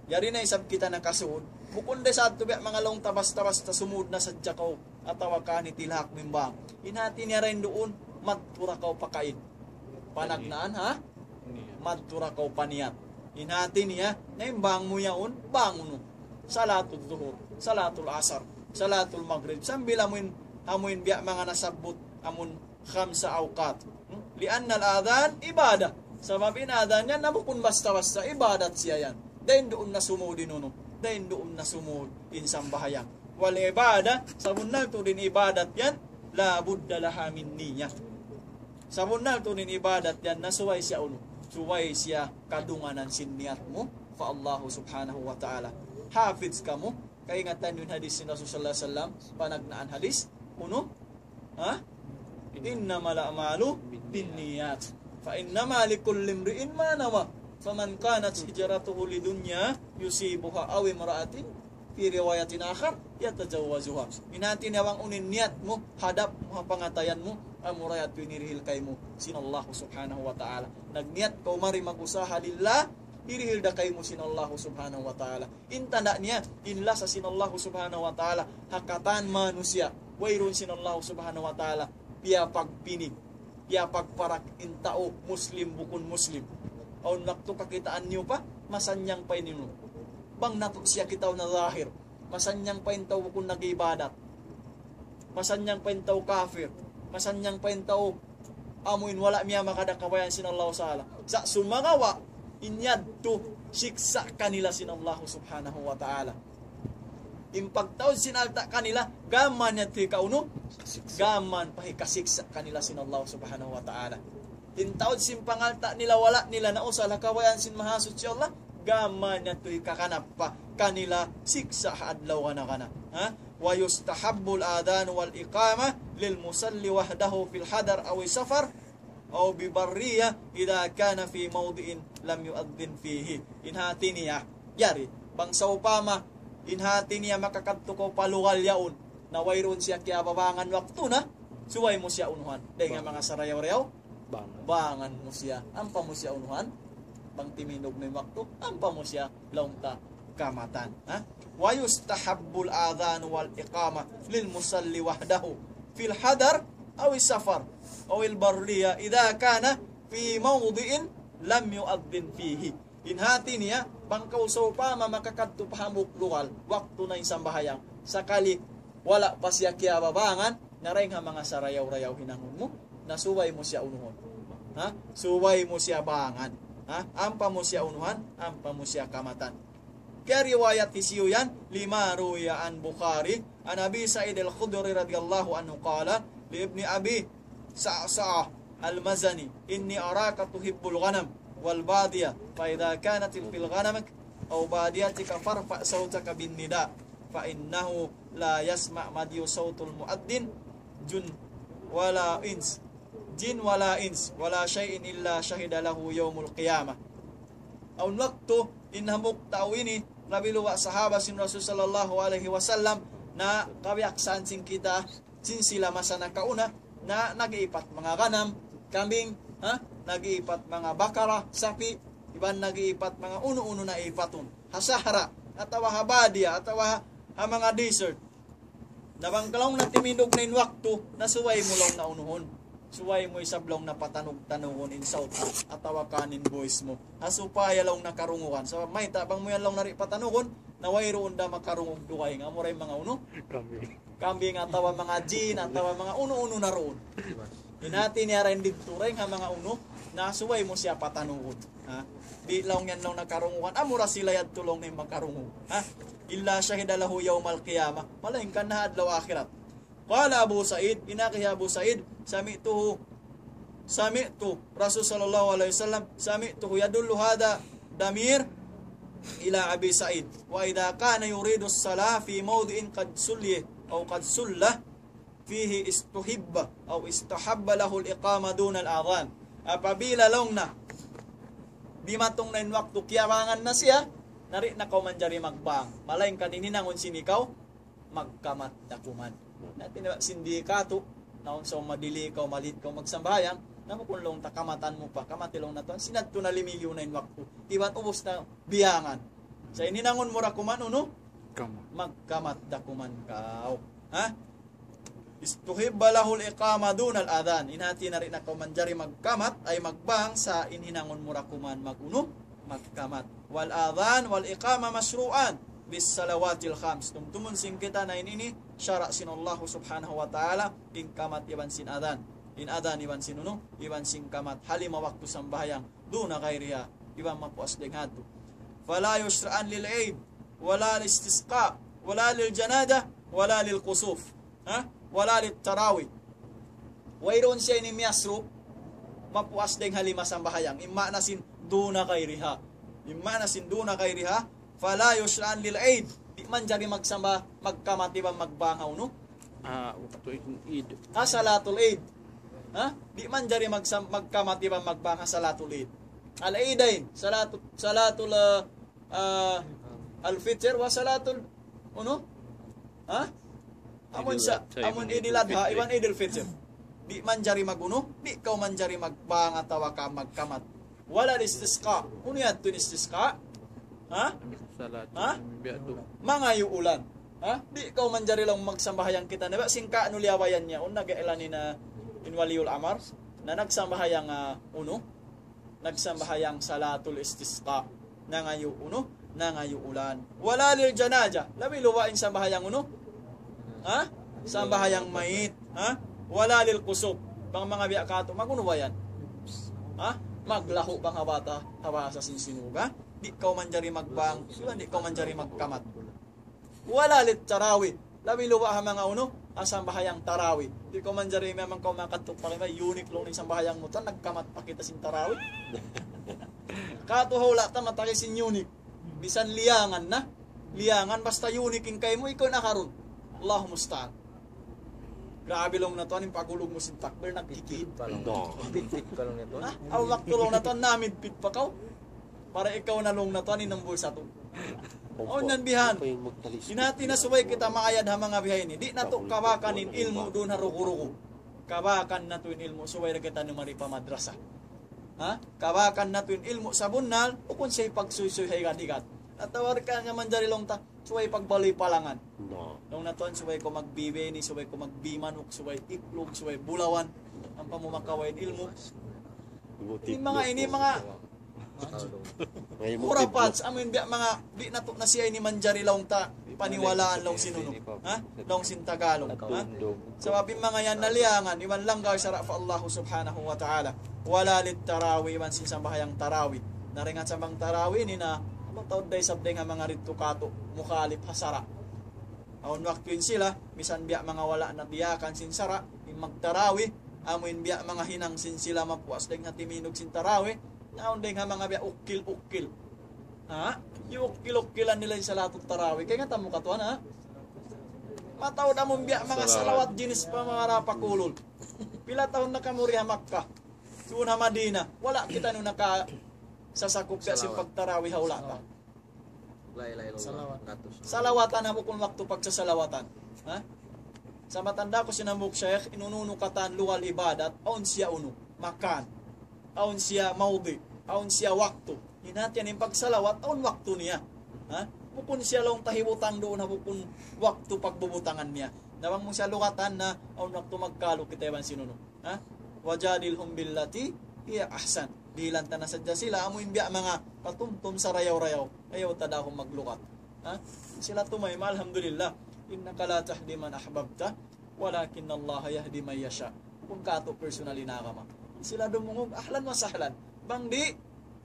Yari na isab kita nakasud, bukun da sa' tu biya' manga laung ta basta-basta sumud na sadja kaw, atawa ka ni tilhak mimbang. In hati niya dayn duun, madtu da kaw pakain. Panagnaan, ha? Madtu da kaw paniyat. In hati niya, naimbang mu yaun, bang unu. Salatul Zuhur, Salatul Asar, Salatul Maghrib. Sambil amuin, amuin biya' manga nasabbut, amun khamsa awqat. Hmm? لأن الآذان عبادة. Sabab in adhan yan, na bukun basta-basta, ibadat siya yan. Dayn duun na sumud in unu, dayn duun na sumud in sambahayang. والعبادة, sabunnal tuud in ibadat yan, لا بد لها من نية. Sabunnal tuud in ibadat yan, na subay siya unu, subay siya kadunganan sin niyat mu pa Allah subhanahu wa ta'ala. Hafiz kamu, kaingatan niyu in hadis sin Rasul sallallahu alayhi wasallam, panagnaan hadis, unu, ha? إنما الأعمال بالنيات، فإنما لكل امرئ ما نوى، فمن كانت هجرته لدنيا يصيبها أو امرأة في رواية آخر يتزوجها. In hati niya bang unu in niyat mu, hadap mu ha pangatayan mu, amura yadtu in hirihil kaymu sin Allah subhanahu wa ta'ala. Nagniyat kaw mari mag-usaha lillah, hirihil da kaymu sin Allah subhanahu wa ta'ala. In tanda' niya, in lasa sin Allah subhanahu wa ta'ala ha katan manusiya', wayruun sin Allah subhanahu wa ta'ala piyapagpinig, piyapagparak in tau Muslim bukun Muslim. Awn waktu kakitaan niyu pa, masannyang pa in unu. Bang natu' siya kitaun na zahir, masannyang pa in tau bukun nag-ibadat. Masannyang pa in tau kafir. Masannyang pa in tau amuin wala' miyamagad ha kabayaan sin Allah ta'ala. Sa' sumagawa', in yadtu siksa' kanila sin Allah subhanahu wa ta'ala. In pagtaud sin alta' kanila, gām mayan yadtu hikaunu, gām mayan pa hikasiksa' kanila sin Allah subhanahu wa ta'ala. In taud sin pangalta' nila, wala' nila nausal ha kabayaan sin Mahasuchi Allah, gām mayan yadtu hikakanap pa kanila siksa' ha adlaw gana-gana. Ha? ويستحب الآذان والإقامة للمصلي وحده في الحضر أو السفر أو ببرية إذا كان في موضع لم يؤذن فيه. In hati niya, yari, bang sawpama, in hati niya makakadtu kaw pa lugal yaun, na wayruun siya kiyababangan waktu na, subay mu siya unuhan. Dayn ha manga sarayaw-rayaw, bangan mu siya. Ampa mu siya unuhan, bang timindug na in waktu, ampa mu siya laung ta kamatan. Ha? ويستحب الآذان والإقامة للمصلي وحده في الحضر أو السفر أو البرية إذا كان في موضع لم يؤذن فيه. In hati niya, bang kaw sawpama makakadtu pa hambuuk lugal, waktu na in sambahayang. Sakali, wala' pa siya kiyababangan, na dayn ha manga sarayaw-rayaw hinangun mu, na subay mu siya unuhun. Ha? Subay mu siya bangan. Ha? Ampa mu siya unuhan, ampa mu siya kamatan. Kiyariwayat hisiyu yan, لما روي عن البخاري عن أبي سعيد الخدري رضي الله عنه قال لابن أبي صعصعة المزني: إني أراك تحب الغنم والبادية، فإذا كانت في غنمك أو باديتك فارفع صوتك بالنداء، فإنه لا يسمع مدي صوت المؤذن جن ولا إنس، جن ولا إنس ولا شيء إلا شهد له يوم القيامة. Awn waktu, in hambuuk tau ini, labi luwa' sahaba sin Rasul sallallahu alayhi wasallam, na kabiyaksaan sin kita, sin sila masa nakauna, na nag-iipat manga ganam, kambing, ha? Nag-iipat manga bakara, sapi', iban nag-iipat manga unu-unu na ipatun. Ha sahara, atawa ha badiya, atawa ha, ha manga desert. Na bang ka laung na timindug na in waktu, na subay mu laung na unuhun. Subay mu isab laung na patanug-tanugun in saut mu, atawa kan in voice mu. Ha supaya laung na karungugan. Sabab mayta' bang mu yan laung na di' patanugun, na wayruun da makarungug dugaing. Amura in manga unu? Kambing. Kambing atawa manga jin, atawa manga unu-unu na duun. In hati niya dayn didtu dayn ha manga unu, na subay mu siya patanugun. Ha? Di' laung yan laung na karungugan. Amura sila yadtu laung na in makarungug. Ha? إلا شهد له يوم القيامة. Malaingkan ha adlaw akhirat. قال أبو سعيد, in agi hi Abu Sa'id, سمعته، سمعت رسول صلى الله عليه وسلم، سمعته يدل هذا ضمير إلى أبي سعيد، وإذا كان يريد الصلاة في موضع قد صلي أو قد صلى فيه استحب أو استحب له الإقامة دون الأذان. Apabila laung na Dimatung na in waktu kiyabangan na siya, na di' na kaw manjari magbang. Malaingkan in hinangun sin ikaw, magkamat da kuman. Na tiniba' sin di' katu', na unsa madili kaw, malit kaw magsambahayang, na bukun laung ta kamatan mu pa, kamati laung na tuwan, sinadtu na limiliyu na in waktu. Iban ubus na biyangan. Sa' in hinangun mu ra kuman, unu? Kamat. Magkamat da kuman kaw. Ha? Istuhibba lahul iqama dunal adhan. In hati na di' na kaw manjari magkamat, ay magbang sa' in hinangun mu ra kuman mag-unu, magkamat. Wal adhan wal iqama mashru'an bis salawatil khams. Tumtumun sin kita na in ini sara' sin Allah subhanahu wa ta'ala, in kamat iban sin adhan. In adhan iban sin unu, iban sin kamat. Ha lima waktu sambahayang. Duna ghayriha. Iban mapuas dayn ha yadtu. Fala yushra'an lil Eid, wala lil istisqa, wala lil janaza, wala lil kusuf. Ha? Wala lil tarawih. Wayruun siya ini miyasru', mapuas dayn ha lima sambahayang. In maana sin duna ghayriha. In maana sin duna ghayriha, fala yushra'an lil Eid. Di' manjari magsamba, magkamat iban magbang ha unu? Ah, waktu Eid. Ah, salatul Eid. Ha? Di' manjari magsam-, magkamat iban magbang ha salatul Eid. Al-Eidain, salatul, salatul, ah, ah, al-fitr wa salatul, unu? Ha? Amun sa, amun Idil Adha, iban Idil Fitr. Di' manjari mag-unu, di' kaw manjari magbang atawa ka magkamat. Wala istisqa. Unu yadtu in istisqa? Ha? Salat. Ha? Biya' tu. Mangayu' ulan. Ha? Di' kaw manjari laung magsambahayang kita. Na ba singka anu liyabayan niya. Unna gailan na in waliyul amar. Na nagsambahayang, ah, unu? Nagsambahayang salatul istisqa. Nangayu' unu? Nangayu' ulan. Wala lil janaza. Labi luba in sambahayang unu? Ha? Sambahayang mayit. Ha? Wala lil kusuf. Bang manga biya' katu', mag-unu ba yan? Ha? Maglahu' bang ha bata, ha bahasa sin Sinug. Di' kaw manjari magbang, iban di' kaw manjari magkamat. Wala lit tarawih. Labi luba ha manga unu, ha sambahayang tarawih. Di' kaw manjari memang kaw makadtu pa kaymu, unique laung in sambahayang mu, tan nagkamat pa kita sin tarawih. Katu' ha hula' ta matagi sin unique. Bisan liyangan na. Liyangan basta unique in kaymu, ikaw na karun. Allahu musta'an. Grabe laung na tuwan, in pagulug mu sin takbir, nagkikit. Pitpit pa laung. Pitpit pa laung na tuwan. Ha? Aw, waktu laung na tuwan, namidpit pa kaw. Para ikaw na laung na tuwan, in number satu. Awn yan bihan. In hati na subay kita maayad ha manga biha ini. Di' natu' kabakan in ilmu' duun ha rugu-rugu. Kabakan natu' in ilmu' subay da kita numari pa madrasa. Ha? Kabakan natu' in ilmu' sabunnal, bukun siya pagsuysuy ha higad-higad. Atawa di' ka nga manjari laung ta, subay pagbali palangan. Na. Laung na tuwan, subay kaw magbi bini, subay kaw magbi manuk, subay iklug, subay bulawan. Ampa mu makawa' in ilmu'. Ini manga, ini manga Ngayon mo, khurafat, amu in biya' manga, di' natu' na siya ini manjari laung ta, paniwalaan laung sin unu. Ha? Laung sin Tagalog. Ha? Sabab in manga yan na liyangan, iban langgal sara' pa Allah subhanahu wa ta'ala. Wala lit tarawih, iban sin sambahayang tarawih. Na dayn ha sambahayang tarawih ini na, amu taud da isab dayn ha manga didtu katu', mukhalif ha sara'. Awn waktu in sila, misan biya' manga wala' na diyaak sin sara', in magtarawih, amu in biya' manga hinang sin sila mapuas dayn ha timindug sin tarawih, awn dayn ha manga biya' ukkil-ukkil. Ha? Iyukkil-ukkilan nila in salatut tarawih. Kaingatan mu katu', ha? Mataud amun biya' manga salawat jinis pa manga rapakulul. Pila tahun na kamu di ha Makkah. Duun ha Madinah. Wala' kitaniyu nakasasakup biya' sin pagtarawih ha hula' ta. La ilaha illallah. Salawat. Gatus. Salawatan ha bukun waktu pagsasalawatan. Ha? Sa' matanda' ku sin hambuuk shaykh, in unu-unu katan lugal ibadat, awn siya unu, makan. Awn siya mawdi', awn siya waktu. In hati niya in pagsalawat, awn waktu niya. Ha? Bukun siya laung ta hibutang duun ha bukun waktu pagbubutangan niya. Na bang mu siya lugatan na, awn waktu magkalu kita iban sin unu. Ha? Wajadilhum billati hiya ahsan. Dihilan ta na sadja sila, amu in biya' manga patumtum sarayaw-rayaw. Ayaw ta daw maglugat. Ha? Sila tumayma', alhamdulillah. Innaka la tahdi man ahbabta, walakinnallaha yahdi man yasha. Bukun katu' personal in agama. Sila dumungug, ahlan wa sahlan. Bang di',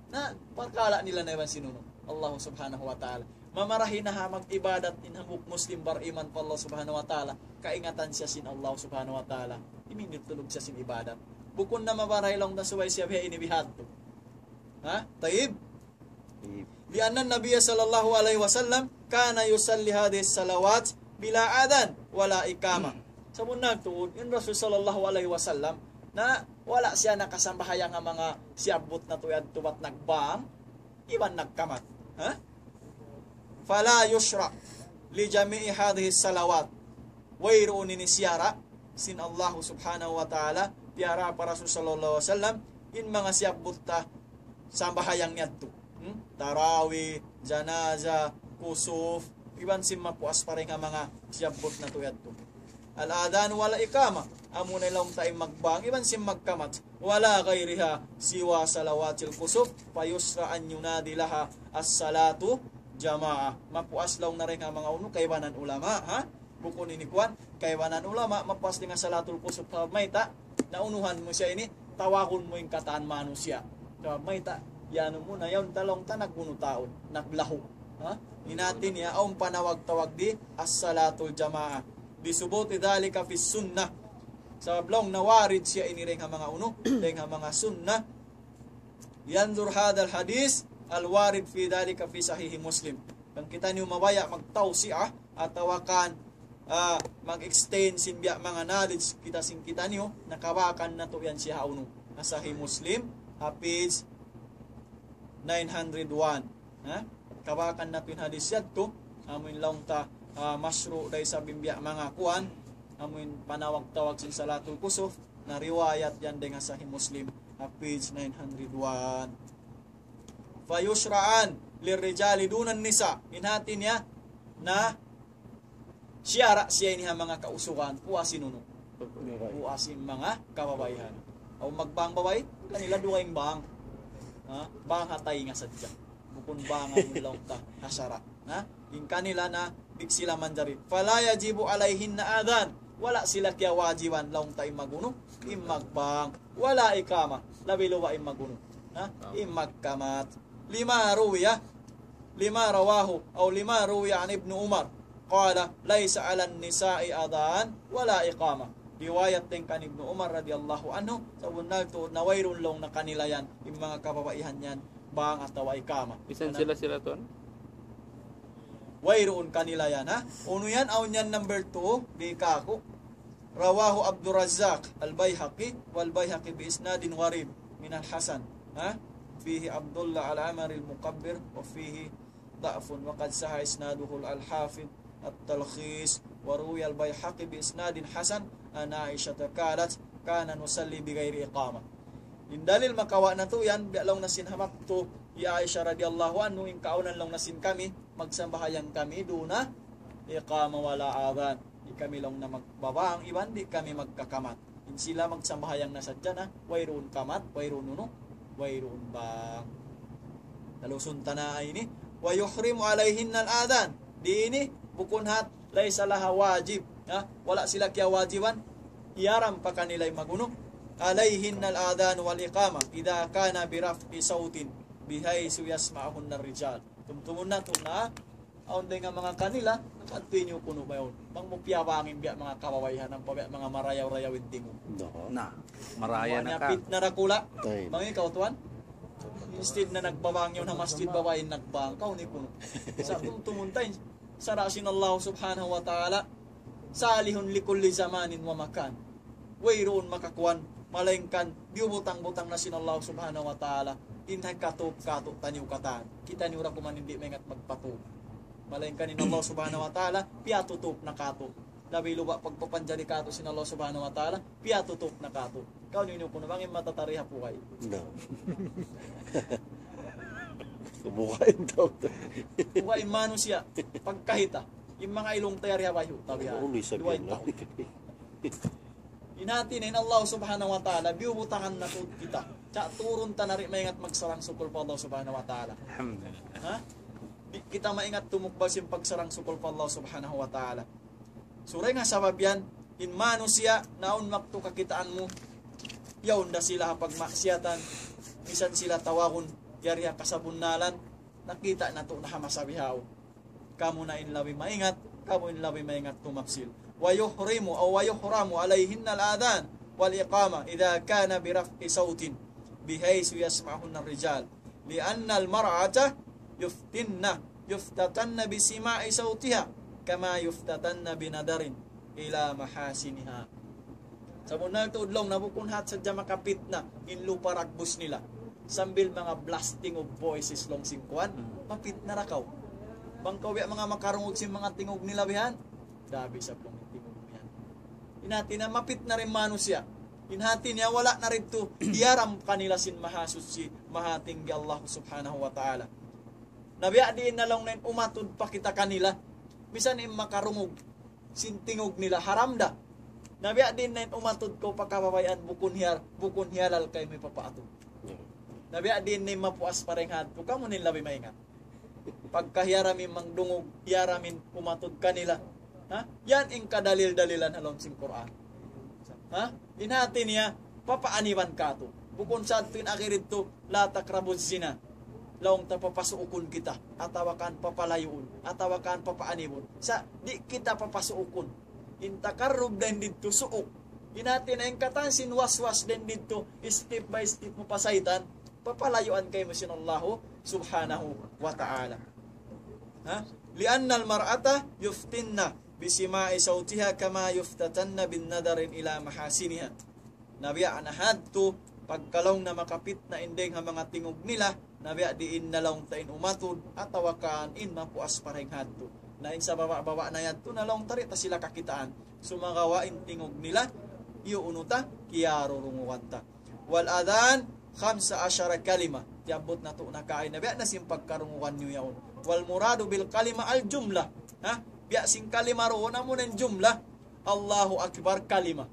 na, parkala' nila na iban sin unu. Allah subhanahu wa ta'ala. Mamarahi na ha mag-ibadat in hambuuk Muslim bar-iman pa Allah subhanahu wa ta'ala. Kaingatan siya sin Allah subhanahu wa ta'ala. Imindit tulug siya sin ibadat. Bukun na mamarahi laung ta subay siya biha ini bihadtu. Ha? Tayyib? Tayyib. لأن النبي صلى الله عليه وسلم كان يصلي هذه الصلوات بلا أذان ولا إقامة. Sabunnal tuud, in Rasul sallallahu alayhi wasallam, na wala' siya nakasambahayang ha manga siyabbut natu' yadtu bat nagbang, iban nagkamat. Ha? فلا يشرع لجميع هذه الصلوات. Wayruun ini siyara' sin Allah subhanahu wa ta'ala, piyara pa Rasul sallallahu alayhi wasallam, in manga siyabbut ta sambahayang niyadtu. Hmm? Tarawih, janaza, kusuf, iban sin mapuas pa dayn ha manga siyabbut natu' yadtu. الأذان والإقامة, amuna laung ta in magbang, iban sin magkamat. ولا غيرها سوى صلوات الكسوف، فيشرع أن ينادي لها الصلاة جماعة. Mapuas laung na dayn ha manga unu kaibanan ulama, ha? Bukun ini kuwan, kaibanan ulama, mapuas dayn ha salatul kusuf, ha, mayta', naunuhan mu siya ini, tawagun mu in katan manusiya'. Sabab mayta', yan mu na yaun ta laung ta nag-unu taud, naglahu. Ha? In hati niya, awn panawag-tawag di, as-salatul jamaah. بثبوت ذلك في السنة. Sabab laung na warid siya ini dayn ha manga unu, dayn ha manga sunnah. ينظر هذا الحديث الوارد في ذلك في صحيح مسلم. Bang kitaniyu mabaya' magtawsi'ah atawa kan, ah, mag-extend sin biya' manga knowledge kita sin kitaniyu, nakabakan natu' yan siya ha unu. Ha Sahih Muslim, ha page nine hundred one. Ha? Kabakan natu' in hadith yadtu, amuin laung ta, ah, mashru' da isab in biya' manga kuwan, amuin panawag-tawag sin salatul kusuf, na riwayat yan dayn ha Sahih Muslim, ha page nine hundred one. فيشرعان للرجال دون النساء. In hati niya, na siyara' siya ini ha manga kausugan, puas in unu. Puas in manga kababaihan. Awn magbang babai, kanila dugaing bang. Ha? Bang ha tainga sadja. Bukun bang amun laung ta, ha sara'. Ha? In kanila na, di' sila manjari. فلا يجب عليهن أذان. Wala' sila kiyawajiban laung ta in mag-unu, in magbang. ولا إقامة. Labi luba in mag-unu. Ha? In magkamat. لما روي، لما رواه، أو لما روي عن ابن عمر قال: ليس على النساء أذان ولا إقامة. Riwayat dayn kan Ibnu Umar radiyallahu anhu, sabunnal tuud na wayruun laung na kanila yan, in manga kababaihan yan, bang atawa iqama. Misan sila-sila tuwan? Wayruun kanila yan, ha? Unu yan, awn yan number two, di' kāku'. رواه عبد الرزاق البيهقي والبيهقي بإسناد غريب من الحسن، ها؟ فيه عبد الله العمري المكبر وفيه ضعف وقد صح إسناده الحافظ التلخيص وروي البيهقي بإسناد حسن عن عائشة قالت: كنا نصلي بغير إقامة. In dalil makawa' natu' yan, biya' laung na sin ha waktu hi Aisha radiyallahu anhu, in kaawnan laung na sin kami, magsambahayang kami, duna iqama wala adhan. Di' kami laung na magbabang, iban di' kami magkakamat. In sila magsambahayang na sadja na, wayruun kamat, wayruun unu, wayruun bang. Talusun ta na ini, ويحرم عليهن الأذان. Di' ini, bukun hat, ليس لها واجب. Ha? Wala' sila kiyawajiban, iyaram pa kanila in mag-unu. عليهن الأذان والإقامة إذا كان برفع صوت بحيث يسمعهن الرجال. Tumtumun natu' na, awn dayn ha manga kanila, continue kunu' ba yaun. Bang mu piyabangin biya' manga kababaihan, ampa biya' manga marayaw-rayaw in tingug. Na, maraya na ka. Pitna dakula'. Bang ikaw, tuwan, instead na nagbabang yaun ha masjid, babai in nagbang, kaw ini kunu'. Sa' tumtumun ta in sara' sin Allah subhanahu wa ta'ala, صالح لكل زمان ومكان. Wayruun makakuwan, malaingkan biyubutang-butang na sin Allah subhanahu wa ta'ala in hikatup katu' taniyu katan. Kitaniyu ra kuman in di' maingat magpatup. Malaingkan in Allah subhanahu wa ta'ala, piyatutup na katu'. Labi luba pagpapanjari katu' sin Allah subhanahu wa ta'ala, piyatutup na katu'. Kaw ini kunu' bang in mata ta di' ha pukay. Na. Pukay in tau. Pukay in manusiya', pagkahita. In manga ilung ta yari ha bayhu', tabiya'. Unu isab yan, no? In hati niya in Allah subhanahu wa ta'ala, biyubutangan natu' kita. Sa' turun ta na di' maingat magsarang-sukul pa Allah subhanahu wa ta'ala. Ha? Di' kita maingat tumukbal sin pagsarang-sukul pa Allah subhanahu wa ta'ala. Sa' dayn ha sabab yan, in manusiya', na awn waktu kakitaan mu, yaun da sila ha pagmaksiyatan, misan sila tawagun, yari ha kasabunnalan, nakita' natu' na ha masa bihaun. Kamu na in labi maingat, kamu in labi maingat tumapsil. ويحرم أو ويحرم عليهن الأذان والإقامة إذا كان برفع صوت بحيث يسمعهن الرجال، لأن المرأة يفتتن، يفتتن بسماع صوتها كما يفتتن بنظر إلى محاسنها. Sabunnal tuud laung na bukun hat sadja makapitna in lupa dagbus nila. Sambil manga blasting of voices laung sin kuwan, mapitna ra kaw. Bang kaw biya' manga makarungug sin manga tingug nila bihan, dabi sa laung in tingug niya. In hati niya mapitna ra in manusiya'. In hati niya wala' na didtu hiyaram kanila sin Mahasuchi, Mahatinggi Allah Subhanahu wa Ta'ala. Na biya' diin na laung niya in umatud pa kita kanila. Misan in makarungug sin tingug nila haram da. Na biya' diin na in umatud kaw pa kababayaan bukun hiyar-, bukun hiyalal kaymu ipapaatud. Na biya' diin na in mapuas pa dayn ha yadtu, kamu na in labi maingat. Pagka hiyaram in mangdungug, hiyaram in umatud kanila. Ha? Yan in kadalil-dalilan ha lawm sin Qur'an. Ha? In hati niya, papaaniban katu'. Bukun sa yadtu in agi didtu, لا تقربوا الزنا. Laung ta papasuukun kita, atawa kan papalayuun, atawa kan papaanibun. Sa' di' kita papasuukun. In takarrub dayn didtu suuk. In hati niya in katan sin waswas dayn didtu, step by step mu pa saytan, papalayuan kaymu sin Allahu Subhanahu wa Ta'ala. Ha? لأن المرأة يفتن بسماع صوتها كما يفتتن بالنظر إلى محاسنها. Na biya' na ha yadtu, pagka laung na makapitna in dayng ha manga tingug nila, na biya' diin na laung ta in umatud, atawa kan in mapuas pa dayn ha yadtu. Na in sababa'-baba' na yadtu, na laung ta di' ta sila kakitaan. Sumagawa' in tingug nila, iyuunu ta, kiyarurungugan ta. والأذان خمس عشر كلمة. Tiyabbut natu' na kaina. Biya' na sin pagkarungugan niyu yaun. والمراد بالكلمة الجملة. Ha? Biya' sin kalima duun, amuna in jumla. Allahu Akbar kalima.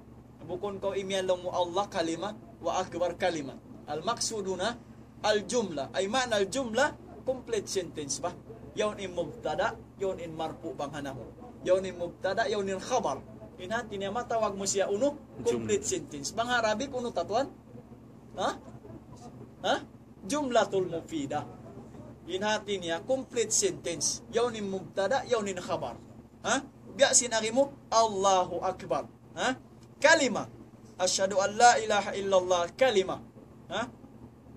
Bukun kaw imiyan laung mu Allah kalima, wa Akbar kalima. Al-maqsud huna al-jumla. Ay ma'na al-jumla, complete sentence ba? Yaun in mubtada', yaun in marfu' bang ha nahwu. Yaun in mubtada', yaun in khabar. In hati niya matawag mu siya unu, complete sentence. Bang ha Arabic unu ta tuwan? Ha? Ha? Jumlatul mufida. In hati niya complete sentence. Yaun in mubtada', yaun in khabar. Ha? Biya' sin agi mu, Allahu Akbar. Ha? Kalima. أشهد أن لا إله إلا الله kalima. Ha?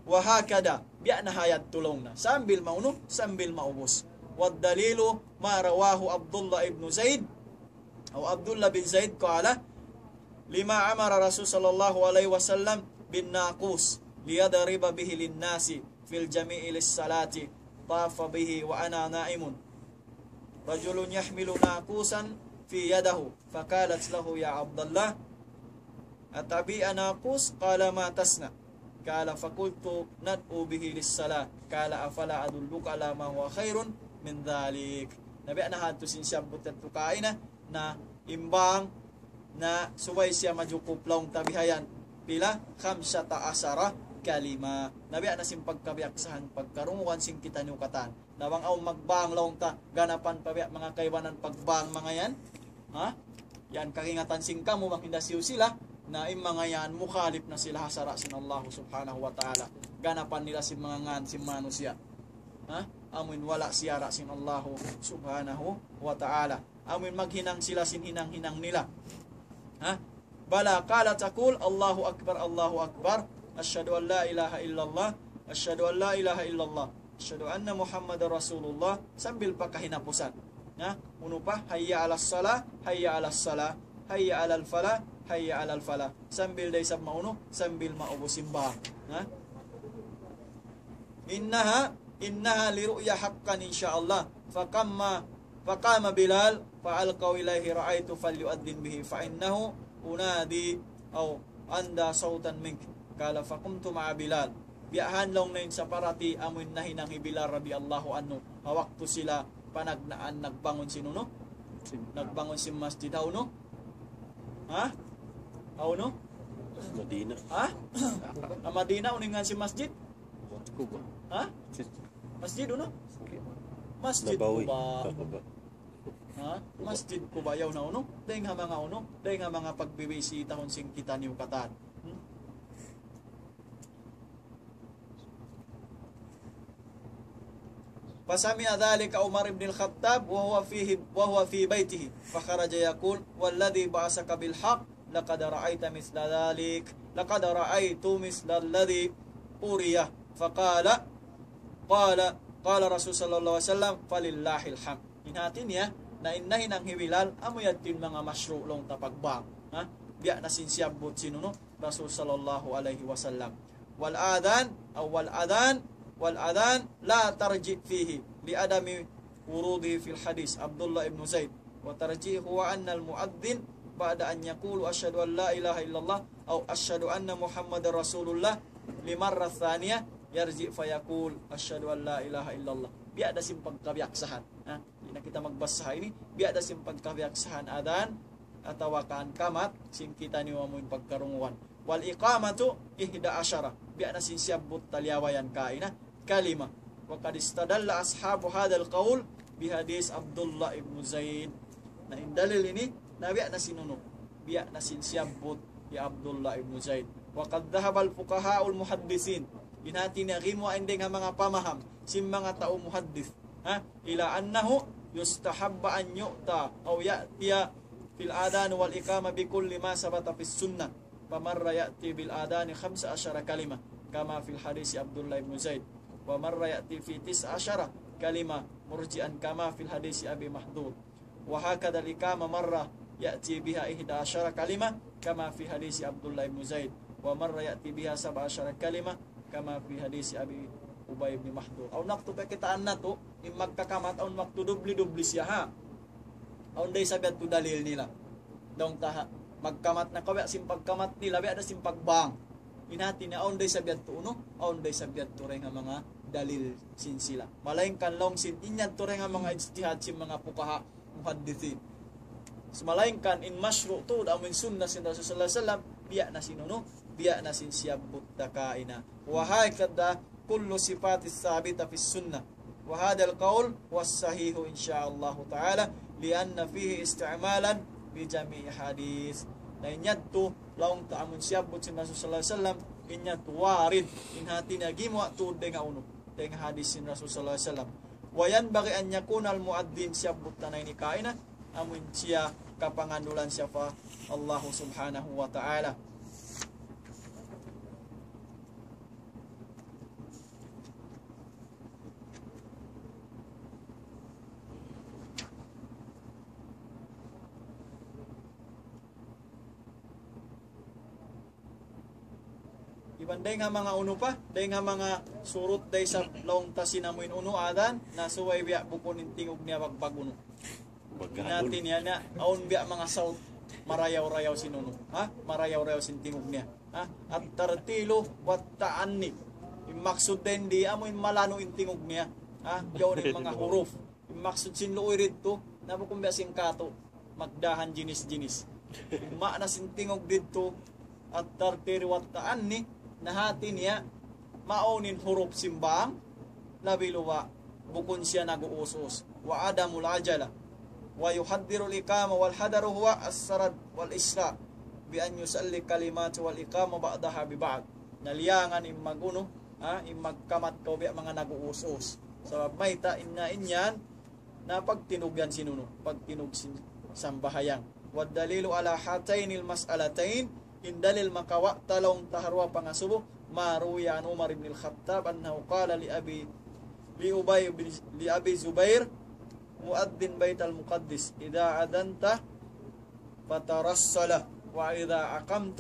وهكذا. Biya' na ha yadtu laung na. Sambil maunu, sambil maubus. والدليل ما رواه عبد الله بن زيد أو عبد الله بن زيد قال: لما أمر رسول صلى الله عليه وسلم بالناقوس ليضرب به للناس في الجميع للصلاة، طاف به وأنا نائم رجل يحمل ناقوسا في يده، فقالت له: يا عبد الله، أتبيع ناقوس؟ قال: ما تصنع؟ قال: فقلت: ندعو به للصلاة. قال: أفلا أدلك على ما هو خير من ذلك؟ Na biya' na ha yadtu sin siyabbut yadtu kaina, na in bang, na subay siya majukup laung ta bihayan, pila, خمسة عشر كلمة. Na biya' na sin pagkabiyaksahan, pagkarungugan sin kitaniyu katan. Na bang awn magbang laung ta, ganapan pa biya' manga kaibanan pagbang manga yan. Ha? Yan kaingatan sin kamu bang hinda hisiyu sila, na in manga yan mukhalif na sila ha sara' sin Allah Subhanahu wa Ta'ala. Ganapan nila sin manga ngan sin manusiya'. Ha? Amuin wala' siyara' sin Allah Subhanahu wa Ta'ala. Amuin maghinang sila sin hinang-hinang nila. Ha? بلى، قال تقول: الله أكبر، الله أكبر، أشهد أن لا إله إلا الله، أشهد أن لا إله إلا الله، أشهد أن محمدا رسول الله, sambil pa kahinapusan. Ha? Unu pa, حي على الصلاة، حي على الصلاة، حي على الفلاح، حي على الفلاح. Sambil da isab maunu, sambil maubus in bang. Ha? إنها، إنها لرؤيا حقا إن شاء الله. فقام، فقام بلال فألقوا إليه: رأيت فليؤذن به فإنه أنادي أو أندى صوتا منك. قال: فقمت مع بلال. Biya' ha yan laung niya in saparati amuin nahinang hi Bilal radiyallahu anhu. Ha waktu sila panagnaan nagbangun sin unu? Nagbangun sin masjid. Hawnu? Ha? Hawnu? Madina. Ha? Ha Madina, unu in ngan sin masjid? Quba. Ha? Masjid unu? Masjid Nabawi. Quba. Quba. Ha? Masjid Quba, yaun na unu? Dayn ha manga unu? Dayn ha manga pagbibisitahun sin kitaniyu katan. Hmm? فسمع ذلك عمر بن الخطاب وهو فيه، وهو في بيته، فخرج يقول: والذي بعثك بالحق لقد رأيت مثل ذلك، لقد رأيت مثل الذي أري. فقال، قال، قال رسول صلى الله عليه وسلم: فلله الحمد. In hati niya, na in nahinang hi Bilal, amu yadtu in manga mashru' laung ta pagbang. Ha? Biya' na sin siyabbut sin unu, Rasul sallallahu alayhi wasallam. والآذان أو والأذان والأذان لا ترجيح فيه لعدم وروده في الحديث عبد الله بن زيد، وترجيح هو أن المؤذن بعد أن يقول أشهد أن لا إله إلا الله أو أشهد أن محمد رسول الله للمرة الثانية يرجع فيقول أشهد أن لا إله إلا الله. Biya' da sin pagkabiyaksahan. Ha? Di' na kita magbasa ini, biya' da sin pagkabiyaksahan adhan atawa kan kamat sin kitaniyu amu in pagkarungugan. والإقامة إحدى عشرة, biya' na sin siyabbut taliyawayan kaina, كلمة. وقد استدل أصحاب هذا القول بحديث عبد الله بن زيد. Na in dalil ini, na biya' na sin unu, biya' na sin siyabbut hi Abdullah ibn Zaid. وقد ذهب الفقهاء المحدثين. In hati niya gimuwa' in dayn ha manga pamaham sin manga tau muhaddith. Ha? إلى أنه يستحب أن يؤتى أو يأتي في الأذان والإقامة بكل ما ثبت في السنة، فمرة يأتي بالأذان خمس عشر كلمة كما في الحديث عبد الله بن زيد، ومرة يأتي في تسع عشر كلمة مرجئا كما في الحديث أبي محذور، وهكذا الإقامة مرة يأتي بها إحدى عشر كلمة كما في حديث عبد الله بن زيد، ومرة يأتي بها سبع عشر كلمة كما في حديث أبي أبي بن محذور. Awn waktu kakitaan natu', in magkakamat, awn waktu dubli-dubli siya, ha. Awn da isab yadtu dalil nila. Dayn ha magkamat na kaw, biya' sin pagkamat nila, biya' da sin pagbang. In hati niya, awn da isab yadtu unu, awn da isab yadtu dayn ha manga dalil sin sila. Malaingkan laung sin in yadtu dayn ha manga ijtihad sin manga fuqaha muhaddithin. Malaingkan in mashru' tuud amu in sunnah sin Rasul sallallahu alayhi wasallam, biya' na sin unu, biya' na sin siyabbut ta kaina. وهكذا كل الصفات الثابتة في السنة. وهذا القول هو الصحيح إن شاء الله تعالى، لأن فيه استعمالا لجميع حديث. Na in yadtu, laung ta amun siyabbut sin Rasul sallallahu alayhi wasallam, in yadtu warid, in hati niya gimuwa' tuud dayn ha unu, dayn ha hadith sin Rasul sallallahu alayhi wasallam. وينبغي أن يكون المؤذن, siyabbut ta na ini kaina, amun siya kapanganulan siya pa Allah subhanahu wa ta'ala. Iban dayn ha manga unu pa, dayn ha manga surut da isab laung ta sin amu in unu adhan, na subay biya' bukun in tingug niya bagbag unu. Bagbag unu. In hati niya na, awn biya' manga saut marayaw-rayaw sin unu. Ha? Marayaw-rayaw sin tingug niya. Ha? الترتيل والتأني. In maksud dayn di amu in malanu' in tingug niya. Ha? Yaun in manga huruf. In maksud sin luuy didtu, na bukun biya' sin katu', magdahan jinis-jinis. In maana sin tingug didtu, الترتيل والتأني, na hati niya, mawn in huruf sin bang, labi luba', bukun siya nag-uus-us. وعدم العجلة. ويحذر الإقامة والحذر هو السرد والإسراع بأن يصلي الكلمات والإقامة بعضها ببعض. Na liyangan in mag-unu, ha, in magkamat kaw biya' manga nag-uus-us. Sabab mayta', in yan, na pagtinug yan sin unu, pagtinug sin sambahayang. والدليل على هاتين المسألتين, in dalil makawa' ta laung ta ha duwa pangasubu, ما روي عن عمر بن الخطاب أنه قال لأبي، لأبي بن، لأبي الزبير مؤذن بيت المقدس: إذا أذنت فترسل وإذا أقمت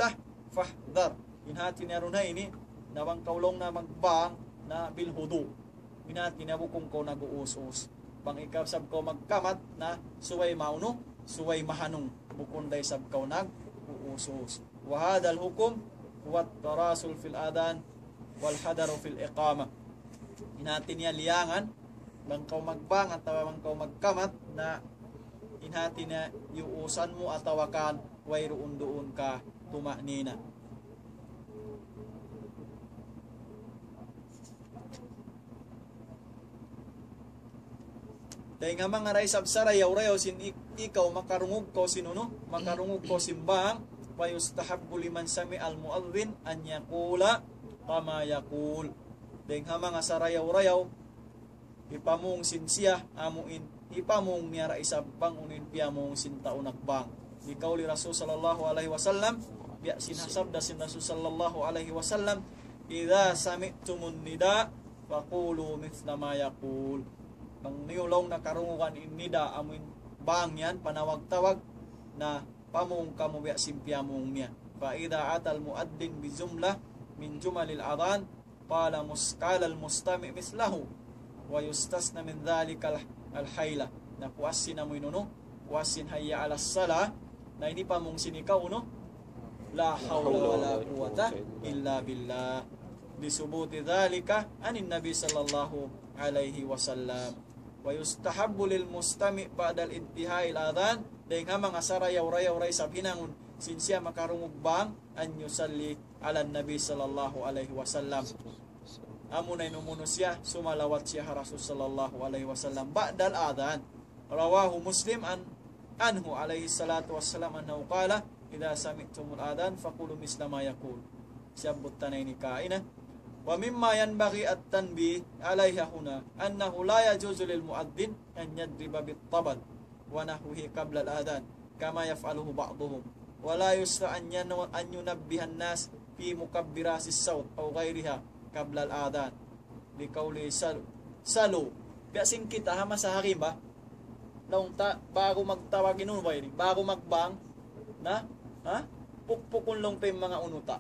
فاحذر. In hati niya duun ha ini, na bang kaw laung na magbang na بالهدوء. In hati niya bukun kaw nag-uus-us. Bang ikaw isab kaw magkamat na subay maunu, subay mahanung. Bukun da isab kaw nag-uus-us. وهذا الحكم هو التراسل في الأذان والحذر في الإقامة. In hati niya liyangan, bang kaw magbang atawa bang kaw magkamat na in hati niya iyuusan mu atawa kan wayruun duun ka tuma'nina. Dayn ha manga da isab sarayaw-rayaw sin ik-, ikaw makarungug kaw sin unu, makarungug kaw sin bang, ويستحب لمن سمع المؤذن أن يقول كما يقول. Dayn ha manga sarayaw-rayaw, hipamung sin siya, amu in, hipamung niya da isab bang unu in piyamung sin tau nagbang. لقول الرسول صلى الله عليه وسلم, biya' sin ha sabda sin Rasul sallallahu alayhi wasallam, إذا سمعتم النداء فقولوا مثل ما يقول. Bang niyu laung nakarungugan in nida, amu in bang yan, panawag-tawag, na pamung kamu biya' sin piyamung niya. فإذا أتى المؤذن بجملة من جمل الأذان قال مس-، قال المستمع مثله ويستثنى من ذلك ال-، الحيلة. Na puas sin amu in unu, puas sin hayya ala salah, na ini pamung sin ikaw, unu? لا حول ولا قوة إلا بالله. لثبوت ذلك عن النبي صلى الله عليه وسلم. ويستحب للمستمع بعد انتهاء الأذان, dayn ha manga sarayaw-rayaw da isab hinangun sin siya makarungug bang, أن يصلي على النبي صلى الله عليه وسلم. Amuna in umunu siya, sumalawat siya ha Rasul sallallahu alayhi wasallam. بعد الأذان. رواه مسلم عن، عنه عليه الصلاة والسلام أنه قال: إذا سمعتم الأذان فقولوا مثل ما يقول. Siyabbut ta na ini kaina. ومما ينبغي التنبيه عليها هنا أنه لا يجوز للمؤذن أن يضرب بالطبل ونحوه قبل الأذان كما يفعله بعضهم، ولا يشرع أن ين-، أن ينبه الناس في مكبرات الصوت أو غيرها قبل الأذان، لقوله صلوا، صلوا. Biya' sin kita ha masa hari ba? Laung ta, baru magtawag in unu ba ini? Baru magbang? Na? Ha? Pukpukun laung ta in manga unu ta.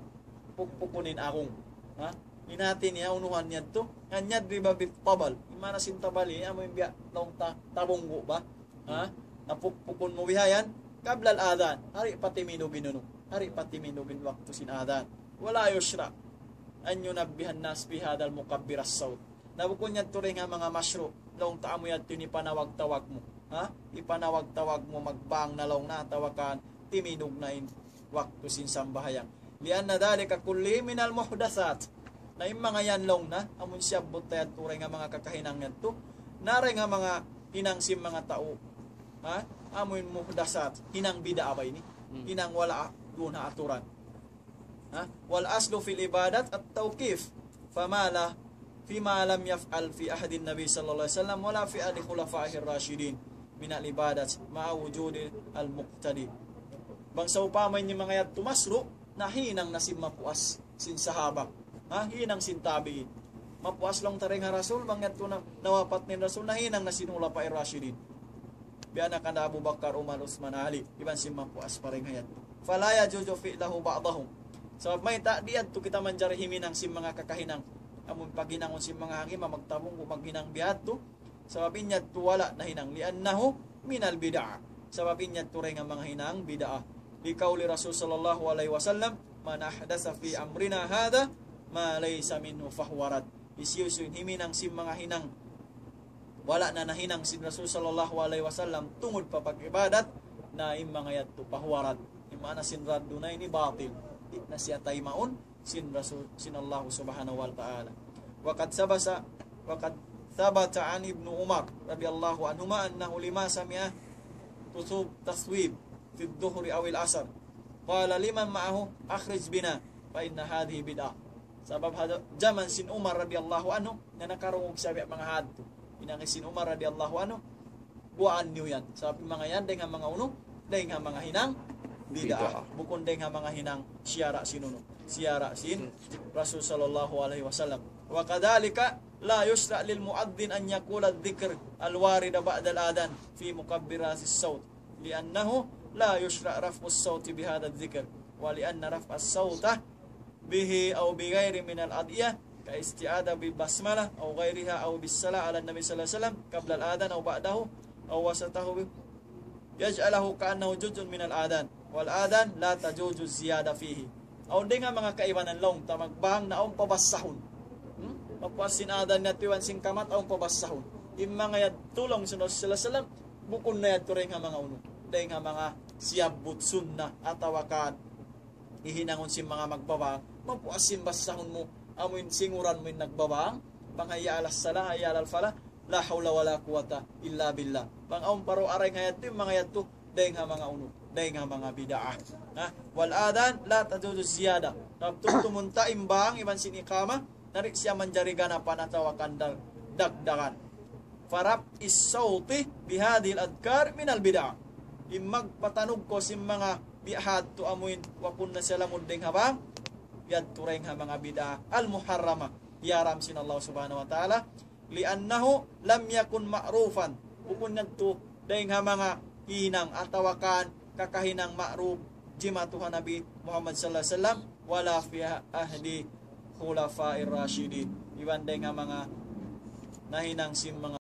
Pukpukun in arung. Ha? In hati niya, unuhan niya tu. أن يضرب بالطبل. In maana sin tabal ini, amu in biya' laung ta, tabunggu ba? Ha? Na pukpukun mu bihayan, قبل الأذان. Di' pa timindug in unu. Di' pa timindug in waktu sin adhan. ولا يشرع أن ينبه الناس في هذا مكبر الصوت. Na bukun yadtu dayn ha manga mashru'. Laung ta amu yadtu in ipanawag-tawag mu. Ha? Ipanawag-tawag mu magbang na laung na atawa kan timindug na in waktu sin sambahayang. لأن ذلك كله من المحدثات. Na in manga yan laung na, amun siyabbut ta yadtu dayn ha manga kakahinang yadtu. Na dayn ha manga hinang sin manga tau. Ha? Amun muhdasat, hinang bid'a ba ini? Hmm. Hinang wala' duun ha aturan. Ha? والأصل في العبادة التوقيف، فما لا، فيما لم يفعل في عهد النبي صلى الله عليه وسلم ولا في عهد خلفائه الراشدين من العبادة مع وجود المقتدي. Bang sawpama in manga yadtu mashru', na hinang na sin mapuas, sin sahaba. Ha? Hinang sin tabi'in. Mapuas laung ta dayn ha Rasul, bang yadtu na, nawapat na in Rasul, na hinang na sin khulafa rashidin. Biya' na kan Abu Bakar, Umar, Usman, Ali, iban sin mapuas pa dayn ha yadtu. فلا يجوز فعله بعضهم. Sabab mayta', di' yadtu kita manjari himinang sin manga kakahinang. Amun paghinangun sin manga hangin, magtabunggu, maghinang biya' yadtu. Sabab in yadtu wala' nahinang. لأنه من البدع. Sabab in yadtu dayn ha manga hinang bid'a. لقول رسول صلى الله عليه وسلم: من أحدث في أمرنا هذا ما ليس منه فهو رد. Hisiyu-siyu in himinang sin manga hinang wala' na nahinang sin Rasul sallallahu alayhi wasallam tungud pa pag-ibadat, na in manga yadtu فهو رد. In maana sin raddu na ini batil. Di' na siya taymaun sin Rasul, sin Allah subhanahu wa ta'ala. وقد ثبت، وقد ثبت عن ابن عمر رضي الله عنهما أنه لما سمع تصوب، تصويب في الظهر أو العصر، قال لمن معه: أخرج بنا فإن هذه بدعة. Sabab ha jaman sin Umar radiyallahu anhu, na nakarungug siya biya' manga hadtu. Hinangun sin Umar radiyallahu anhu, buwaan niyu yan. Sabab in manga yan, dayn ha manga unu, dayn ha manga hinang bid'a. Bid'a. Bukun dayn ha manga hinang siyara' sin unu, siyara' sin Rasul sallallahu alayhi wasallam. وكذلك لا يشرع للمؤذن أن يقول الذكر الوارد بعد الأذان في مكبرات الصوت، لأنه لا يشرع رفع الصوت بهذا الذكر، ولأن رفع الصوت به أو بغيره من الأدعية كالاستعاذة بالبسملة أو غيرها أو بالصلاة على النبي صلى الله عليه وسلم قبل الأذان أو بعده أو وسطه يجعله كأنه جزء من الأذان، والأذان لا تجوز الزيادة فيه. Awn dayn ha manga kaibanan laung ta magbang na awn pabassahun. Hmm? Mapuas sin adhan yadtu iban sin kamat awn pabassahun. In manga yadtu laung sin Rasul sallallahu alayhi wasallam, bukun na yadtu dayn ha manga unu. Dayn ha manga siyabbut sunnah atawa kan hihinangun sin manga magbabang, mapuas sin bassahun mu, amu in singuran mu in nagbabang, bang hayya alas salah, hayya alal falah, la hawla wala quwwata illa billah. Bang awn pa dugaing ha yadtu, in manga yadtu, dayn ha manga unu, dayn ha manga bid'ah. Ha? والأذان لا تجوز الزيادة. Sabab tumtumun ta in bang, iban sin iqamah, na di' siya manjari ganapan atawa kan dag-, dagdagan. فرفع الصوت بهذه الأذكار من البدع. In magpatanug kaw sin manga biya' hadtu amuin, wa kunna siya lamud dayn ha bang, yadtu dayn ha manga bid'ah al-muharramah. Hiyaram sin Allah subhanahu wa ta'ala. لأنه لم يكن معروفا. Bukun yadtu dayn ha manga hinang atawa kan kakahinang ma'ruf jimatu ha Nabi Muhammad sallallahu alayhi wasallam, ولا في عهد Khulafa ir-Rashidin, iban dayn ha manga nahinang sin manga